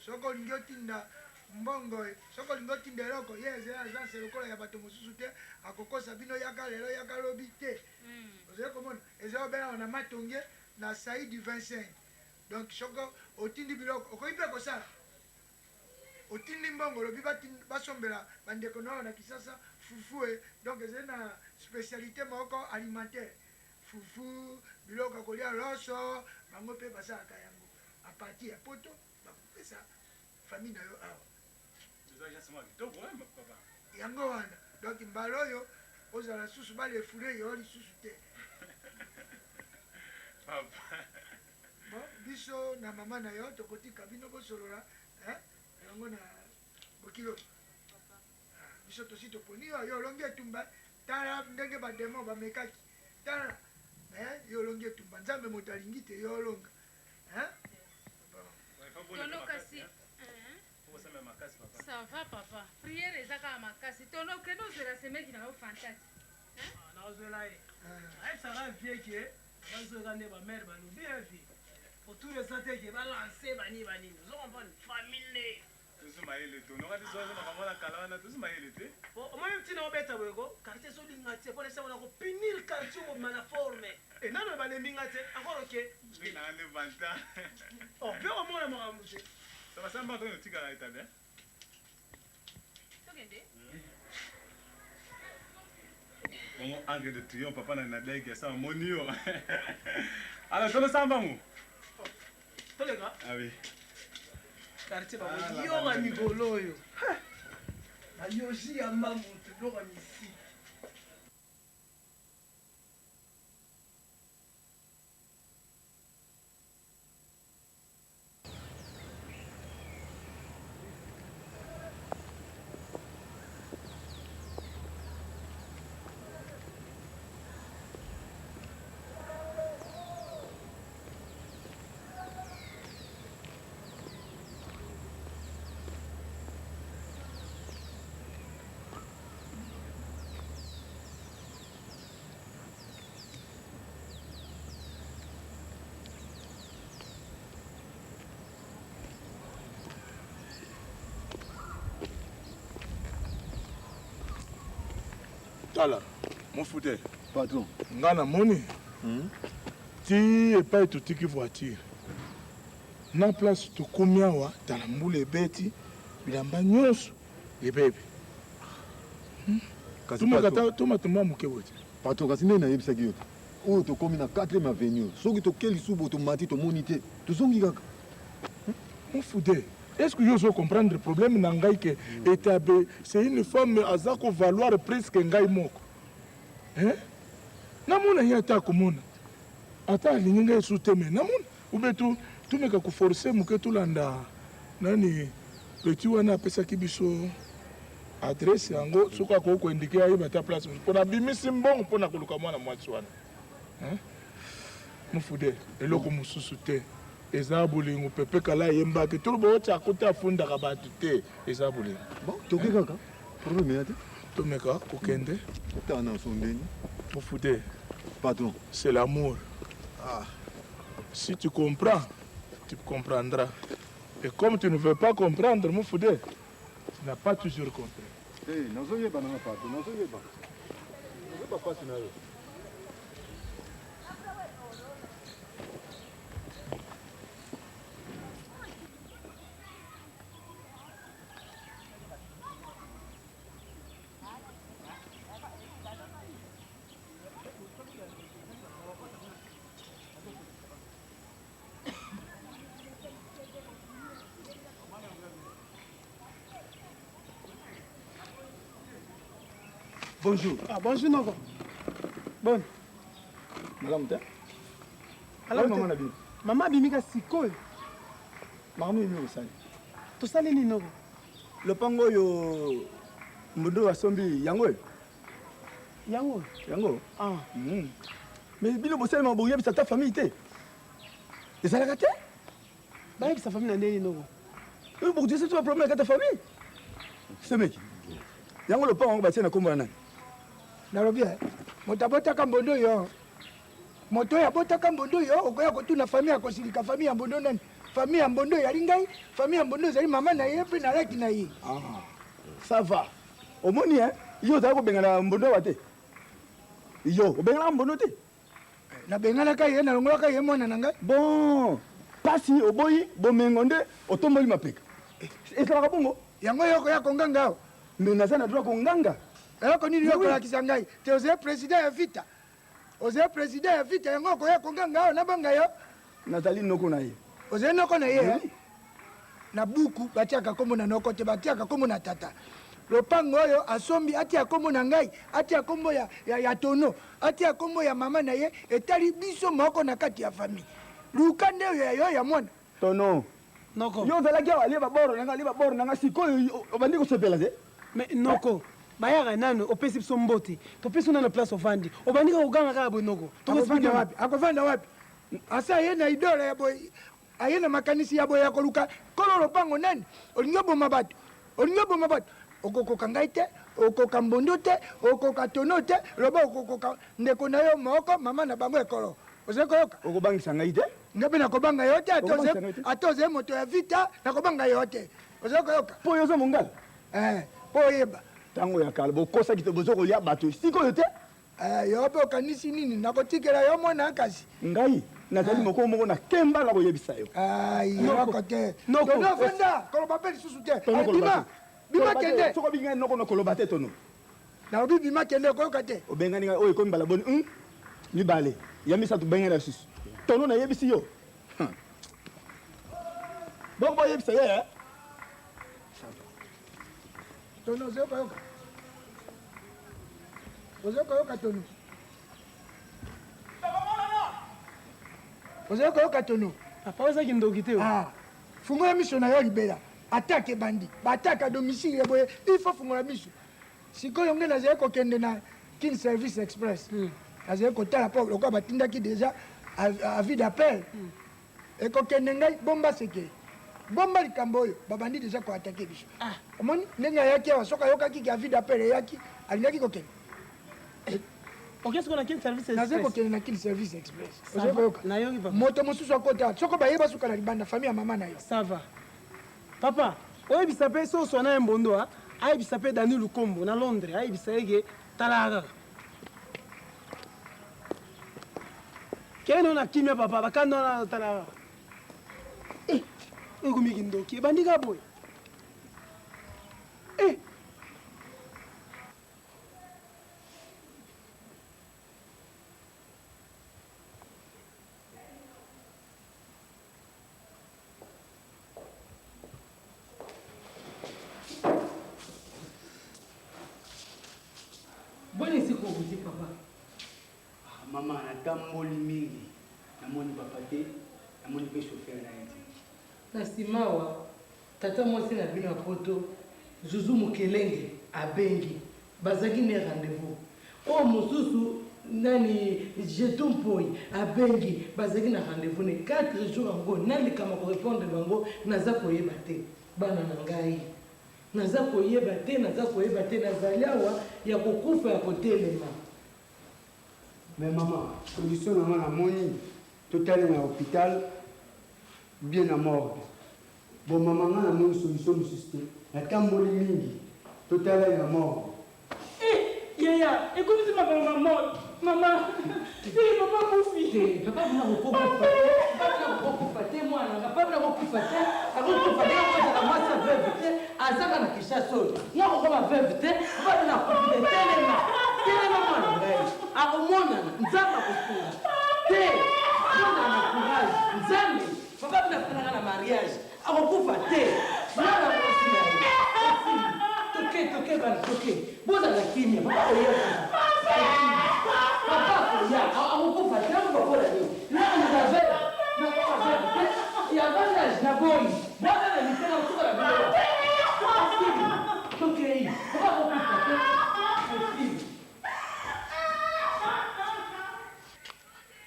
Soki olingi otinda mbongo, soki olingi otinda eloko, ye ezali agence lokola ya bato mosusu te, akokosa bino yaka lelo yaka lobi te. Ozali komona ezali obele awa na Matonge na Saidi 25. Donc soki otindi biloko okoki pe kosala. Otindi mbongo olobi basombela bandeko na yo na Kisasa fufu e, donc ezali na spécialité moko alimentaire. Fufu, biloko ya kolia, loso, bango pe basalaka yango. A partir ya poto bakopesa famille na yo awa. Eza agence moko ya kitoko, hein, papa. Yango wana. Donc mbala oyo ozala lisusu ba refoule yo lisusu te. Papa. Bon, biso na mama na yo tokotika bino bosolola, hein, yango na bokilo. Ah, biso tosi toponi yo, yo olongi etumba, tala ndenge ba demon bamekaki. Tala, mais yo olongi etumba, Nzambe moto alingi te yo olonga. Hein? Bon. Tono kasi, hein? Ça va papa. Prière eza kaka makasi. makasi tono okende ozwela semeki na yo fantati. Nazwela ye. Ayebisaka vie ke bazoyoka nde bamare balobi ye vie. Autour eza te ke balanse banini banini. Ozo comprendre? Famille nde. Tozo mayele to. Nokati zozo makambo na kala wana tozo mayele te. Omoni ntina obeta boye ko quartier ezolinga te mpo na ko punir quartier mobima na forme. E nano balembi nga te encore oke. Ndenge nde vanta. Oh, mpe omona makambo te. Ça va samba to tika eta bien. Tokende. Bongo angle de triomphe papa na Nadege ça moni yo. Alors tono samba ngo. Toleka. Ah oui. Quartier ba yoka mikolo oyo. Bayoji ya mamutu biloko ya misiki. Tala mofute. Patron. Nga namoni ti epai totiki voiture na place tokomi awa, tala mbula ebeti bilamba nyonso ebebi. Kasi patron. Tomata mwa moke boye te. Patron, kasi ndenge nayebisaki yo te, oyo tokomi na 4e avenue, soki toke lisusu boye tomati tomoni te, tozongi kaka. Mofude, est-ce que yo ozo comprendre problème na ngai ke Etabe c'est une femme aza ko valoir presque ngai moko. Hein? Namona ye ata akomona. Ata alingi ngai lisusu te mais namona ou bien tu tumeka ko forcer moke tolanda nani petit wana apesaki biso adresse yango soki akoki ko indiquer ayeba ata place mosusu mpo nabimisi mbongo mpo na koluka mwana mwasi wana. Hein? Mufude, eloko mosusu te eza bolingo. Pepe Kala ayembaki toloba otya kuta afundaka bato te, eza bolingo. Bon, toke kaka, problème eya te. Tomeka kokende. Tala na sondeni. Mufude. Patron. C'est l'amour. Ah. Si tu comprends, tu comprendras. Et comme tu ne veux pas comprendre, Mufude, tu n'as pas toujours compris. Hey, nazoyeba nanga patron, nazoyeba. Nazoyeba pasi na yo. Bonjour. Ah, bonjour noko. Bonne. Malamu te. Malamu te. Mama na bino. Mama abimika sikoyo. Makambo nini osali? Tosali nini noko? Lopango oyo mbondo asombi yango oyo? Yango. Yango? Ah. Mais bino bosalema boyebisa ata famille te. Ezalaka te? Bayebisa famille na ndenge nini noko? Oyo bokodisa biso ba problème na kati ya famille. Semeki. Yango lopango yango batie na kombo ya nani? Nalobi eh, moto abotaka mbondo yo, moto oyo abotaka mbondo yo, okoya kotuna famille akosilika. Famille ya mbondo nani? Famille ya mbondo ezali ngai, famille ya mbondo ezali mama na ye mpe nalaki na ye. Ah, ça va. Omoni hein, yo ozali kobengana mbondo awa te. Yo obenganaka mbondo te? Nabenganaka ye, nalongolaka ye mwana na ngai. Bon, pasi oboyi bomengo nde otomboli mapeka. Ezalaka bongo? Yango yo okoya konganga awa? Mais naza na droit konganga. Eloko nini yo okolakisa ngai te? Ozali président ya vita, ozali président ya vita, yango okoya konganga awa nabanga yo? Nazali noko na ye. Ozali noko na ye? Eh? Na buku batiaka kombo na noko te, batiaka kombo na tata. Lopango oyo asombi, atia kombo na ngai, atia kombo ya, ya, ya tono, atia kombo ya mama na ye, etali biso moko na kati ya famille. Luka nde oyo ya yo ya mwana. Tono. Noko. Yo ozalaki awa alie baboro na nga, alie baboro na nga, sikoyo obandi kosepela te? Mais noko, bayaka nano opesi biso mbote, topesi yo nano place ovandi, obandi kaka koganga kaka boye noko. Akovanda wapi? Akovanda wapi? Asa aye na idole ya boye, aye na makanisi ya boye ya koluka kolo lopango nani? Olingi oboma bato, olingi oboma bato. Okokoka ngai te, okoka mbondo te, okoka tono te, loba okokoka ndeko na yo moko, mama na bango ekolo. Ozali koyoka? Okobangisa ngai te. Ngai mpe nakobanga yo te, ata ozali moto ya vita, nakobanga yo te. Ozali koyoka? Mpo yo oza mongala? Eh, mpo oyeba. Ntango ya kala bokosaki te bozo kolia bato sikoyo te. Eh, yo mpe okanisi nini? Nakotikela yo mwana kasi. Ngai nazali mokolo moko na kemba na koyebisa yo. Yoko te. Tono fanda, koloba mpe lisusu te. Bima, bima kende. Soko obingi ngai noko nakoloba te tono. Nalobi bima kende okoyoka te. Obengani ngai oyo ekomi mbala boni? Un, mibale, ya misato benga ngai lisusu. Tono nayebisi yo. Bongo boyebisa ye eh? Tono ozoyoka koyoka? Ozoyoka koyoka tono? Ozoyoka koyoka tono? Papa oza kindoki te. Ah, fungola miso na yo libela. Attaque ebandi. Ba attaque à domicile ya boye, il faut fungola miso. Sikoyo nge nazali kokende na Kin Service Express. Nazali kotala po lokola batindaki dejà avis d'appel. Ekokende ngai bomba seke. Bomba likambo oyo babandi dejà ko attaquer biso. Omoni ndenge ayaki awa soki ayokaki ke avis d'appel eyaki alingaki kokende. Okei sikoyo na Kin Service Express. Nazali kokende na Kin Service Express. Ozali koyoka? Moto mosusu akota soko baye basuka na libanda famille ya mama na yo. Ça va. Papa, oyebisa pe soso na ye mbondo a ayebisa pe Dani Lukombo na Londres ayebisa ye ke talaka kaka. Kende no na kimia papa, bakanda wana talaka kaka. Eh, oyo ekomi kindoki ebandi kaka boye. Eh. Boni esika owuti papa? Ah, mama natamboli mingi namoni papa te namoni mpe chauffeur na ye te. Na sima awa tata mwasi na bino ya poto Zuzu Mukelenge abengi bazalaki ne rendez-vous oyo mosusu nani Jetou Mpoyi abengi bazalaki na rendez-vous ne 4 jours yango nalikama ko repondre bango naza koyeba te bana na ngai naza koyeba te naza koyeba te nazali awa ya kokufa ya kotelema. Mais maman, solution na nga namoni totale na hopital bien na morgue. Bon maman nga namoni solution mosusu te. Natamboli mingi totala ye na morgue. Eh yaya ekomisi makambo ma morgue mama eh papa akufi. Te papa bino akokokufa te papa bino akokokufa te mwana nga papa bino akokufa te akokufa te akozala mwasi ya veuve te azaka na Kinshasa oyo nga akokoma veuve te papa bino akufi te telema telema mwana ngai akomonana nzambe akosunga te bozala na courage nzambe Papa bino asalaka na mariage akokufa te mwana mwasi na ye esili toke toke bana toke bozala kimia papa akoya papa akoya akokufa te akokufa mpo na nini na veuve nakoma veuve te ya bandage na boyi bwana na lisela osuka na bino esili tokei papa akokufa te esili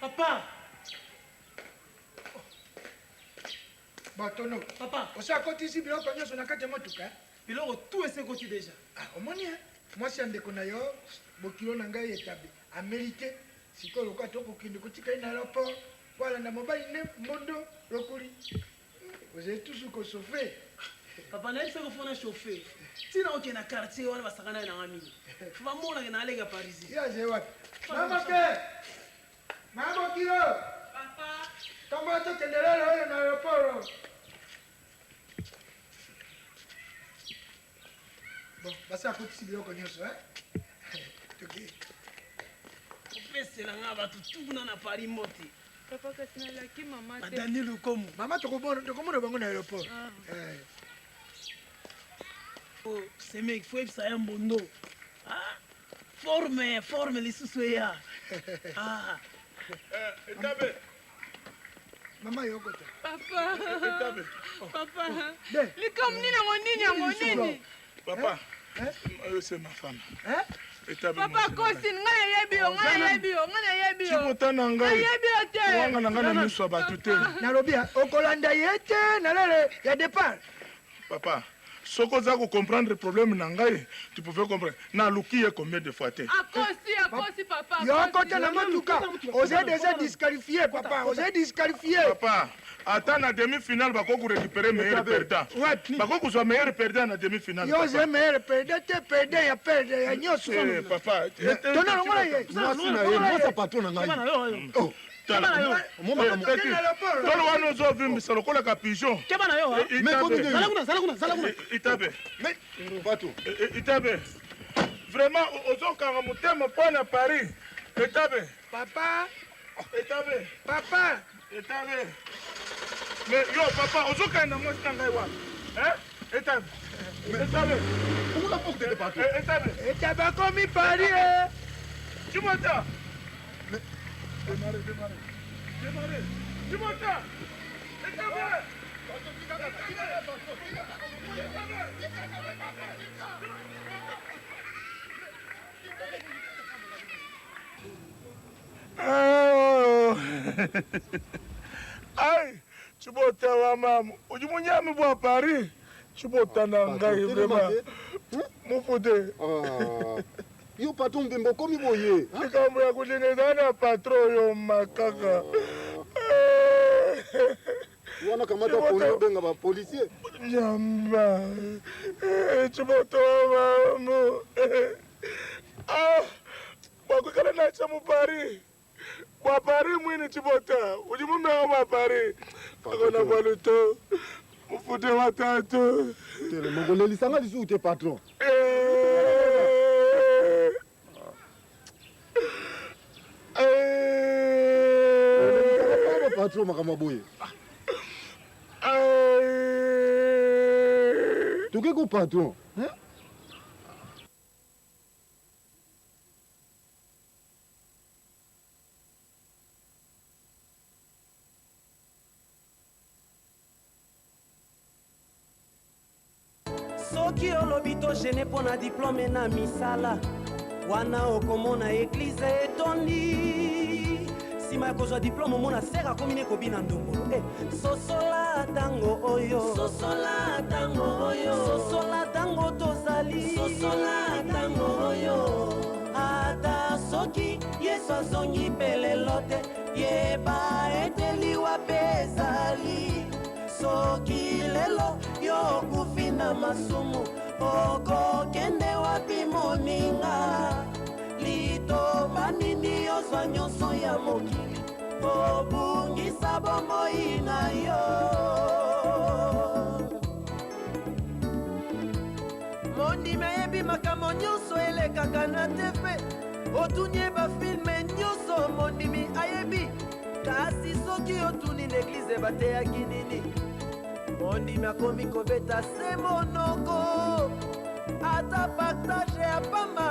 Papa Batono. Papa. Osi akotisi biloko nyonso na kati ya motuka? Biloko tout esi ekoti deja. Ah, omoni hein? Mwasi ya ndeko na yo, bokilo na ngai etabe, amerite. Sikoyo lokola tokokende kotika ye na aeroport mpo alanda mobali nde mbondo lokuli. Ozali toujours ko chauffer. Papa nayebisaki fo na chauffer. Tina okende na quartier wana basakana na nga mingi. Fo bamonaka na aleka Parisien. Ye azali wapi? Mama ke! Mama bokilo! Papa! Tambola tokende lelo oyo na aeroport. Bon, basi akotisi biloko nyonso, hein? Toke. Kopesela nga bato tu kuna na Paris mbote. Papa kasi nalaki mama te. Badani Lukomo. Mama tokomona tokomona bango na aeroport. Ah. Eh. Oh, semeki fo yebisa ya mbondo. Ah. Forme, forme lisusu eya. Ah. Eh, etabe. Mama yokota. Papa. Etabe. Papa. Likambo nini yango nini yango nini? Papa. Eh, c'est ma femme. Hein? Etabe. Papa kosi ngai nayebi yo ngai nayebi yo ngai nayebi yo. Chikota na ngai. Nayebi yo te. Wanga na ngai na miso ya bato te. Nalobi okolanda ye te na lele ya départ. Papa. Soki oza ko comprendre problème na ngai, tu pouvais comprendre. Naluki ye combien de fois te? Akosi, akosi papa. Yo kota na motuka, oza déjà disqualifié papa, oza disqualifié. Papa, ata na demi-finale bakoki ko récupérer meilleur perdant. Bakoki kozwa meilleur perdant na demi-finale. Yo oza meilleur perdant te, perdant ya perdre ya nyonso. Eh, papa, Tona longola ye. Mwasi na ye, mwasi ya patron na ngai. Oh. Tolo wana ozovimbisa lokola ka pigeon. Keba na yo, Eh, Mais Itabe. komi zala kuna, zala kuna, zala kuna. Eh, Itabe. Bato. Itabe. Vraiment ozokanga motema mpo na Paris. Etabe. Papa. Etabe. Papa. Etabe. Mais yo papa ozokanga na mwasi na ngai wapi? Hein? Etabe. Etabe. Pourquoi la porte de patron? Etabe. Etabe akomi Paris. eh. Timota. Démarrez, démarrez. Démarrez. Timota. Etabe. Oh. Ai, Tshibota wa mama, udi munyami bwa Paris. Tshibota na ngai vraiment. Mufute. Yo patron mbemba okomi boye. Likambo ya kolinga eza na patron oyo makaka. Wana kamata poni obenga ba policier. Nyamba. Tshibota wa mama. Ah, bwakwikala nacha mu Paris. Bwa Paris mwini Tshibota. Udi mumenga bwa Paris. Akona bwa luto. Mufute wa tatu. Telema kolelisanga lisusu te patron. Kolekisanga patron makambo ya boye. Toke ko patron. Hein? Soki olobi togene mpo na diplome na misala wana, okomona eglize etondi. Nsima ya kozwa diplome, omona sere akomi ne kobina ndombolo. Eh, sosola ntango oyo, sosola ntango oyo, sosola ntango tozali, sosola ntango oyo. Ata soki Yesu azongi mpe lelo te, yeba ete liwa mpe ezali. Soki lelo yo okufi na masumu, okokende wapi moninga? Litomba nini ozwa nyonso ya mokili, obungisa bomoi na yo? Mondimi ayebi makambo nyonso elekaka na TV. Otuni ye bafilme nyonso, mondimi ayebi. Kasi soki otuni na eglize bateyaki nini, mondimi akomi kobeta se monoko, ata partage ya pamba.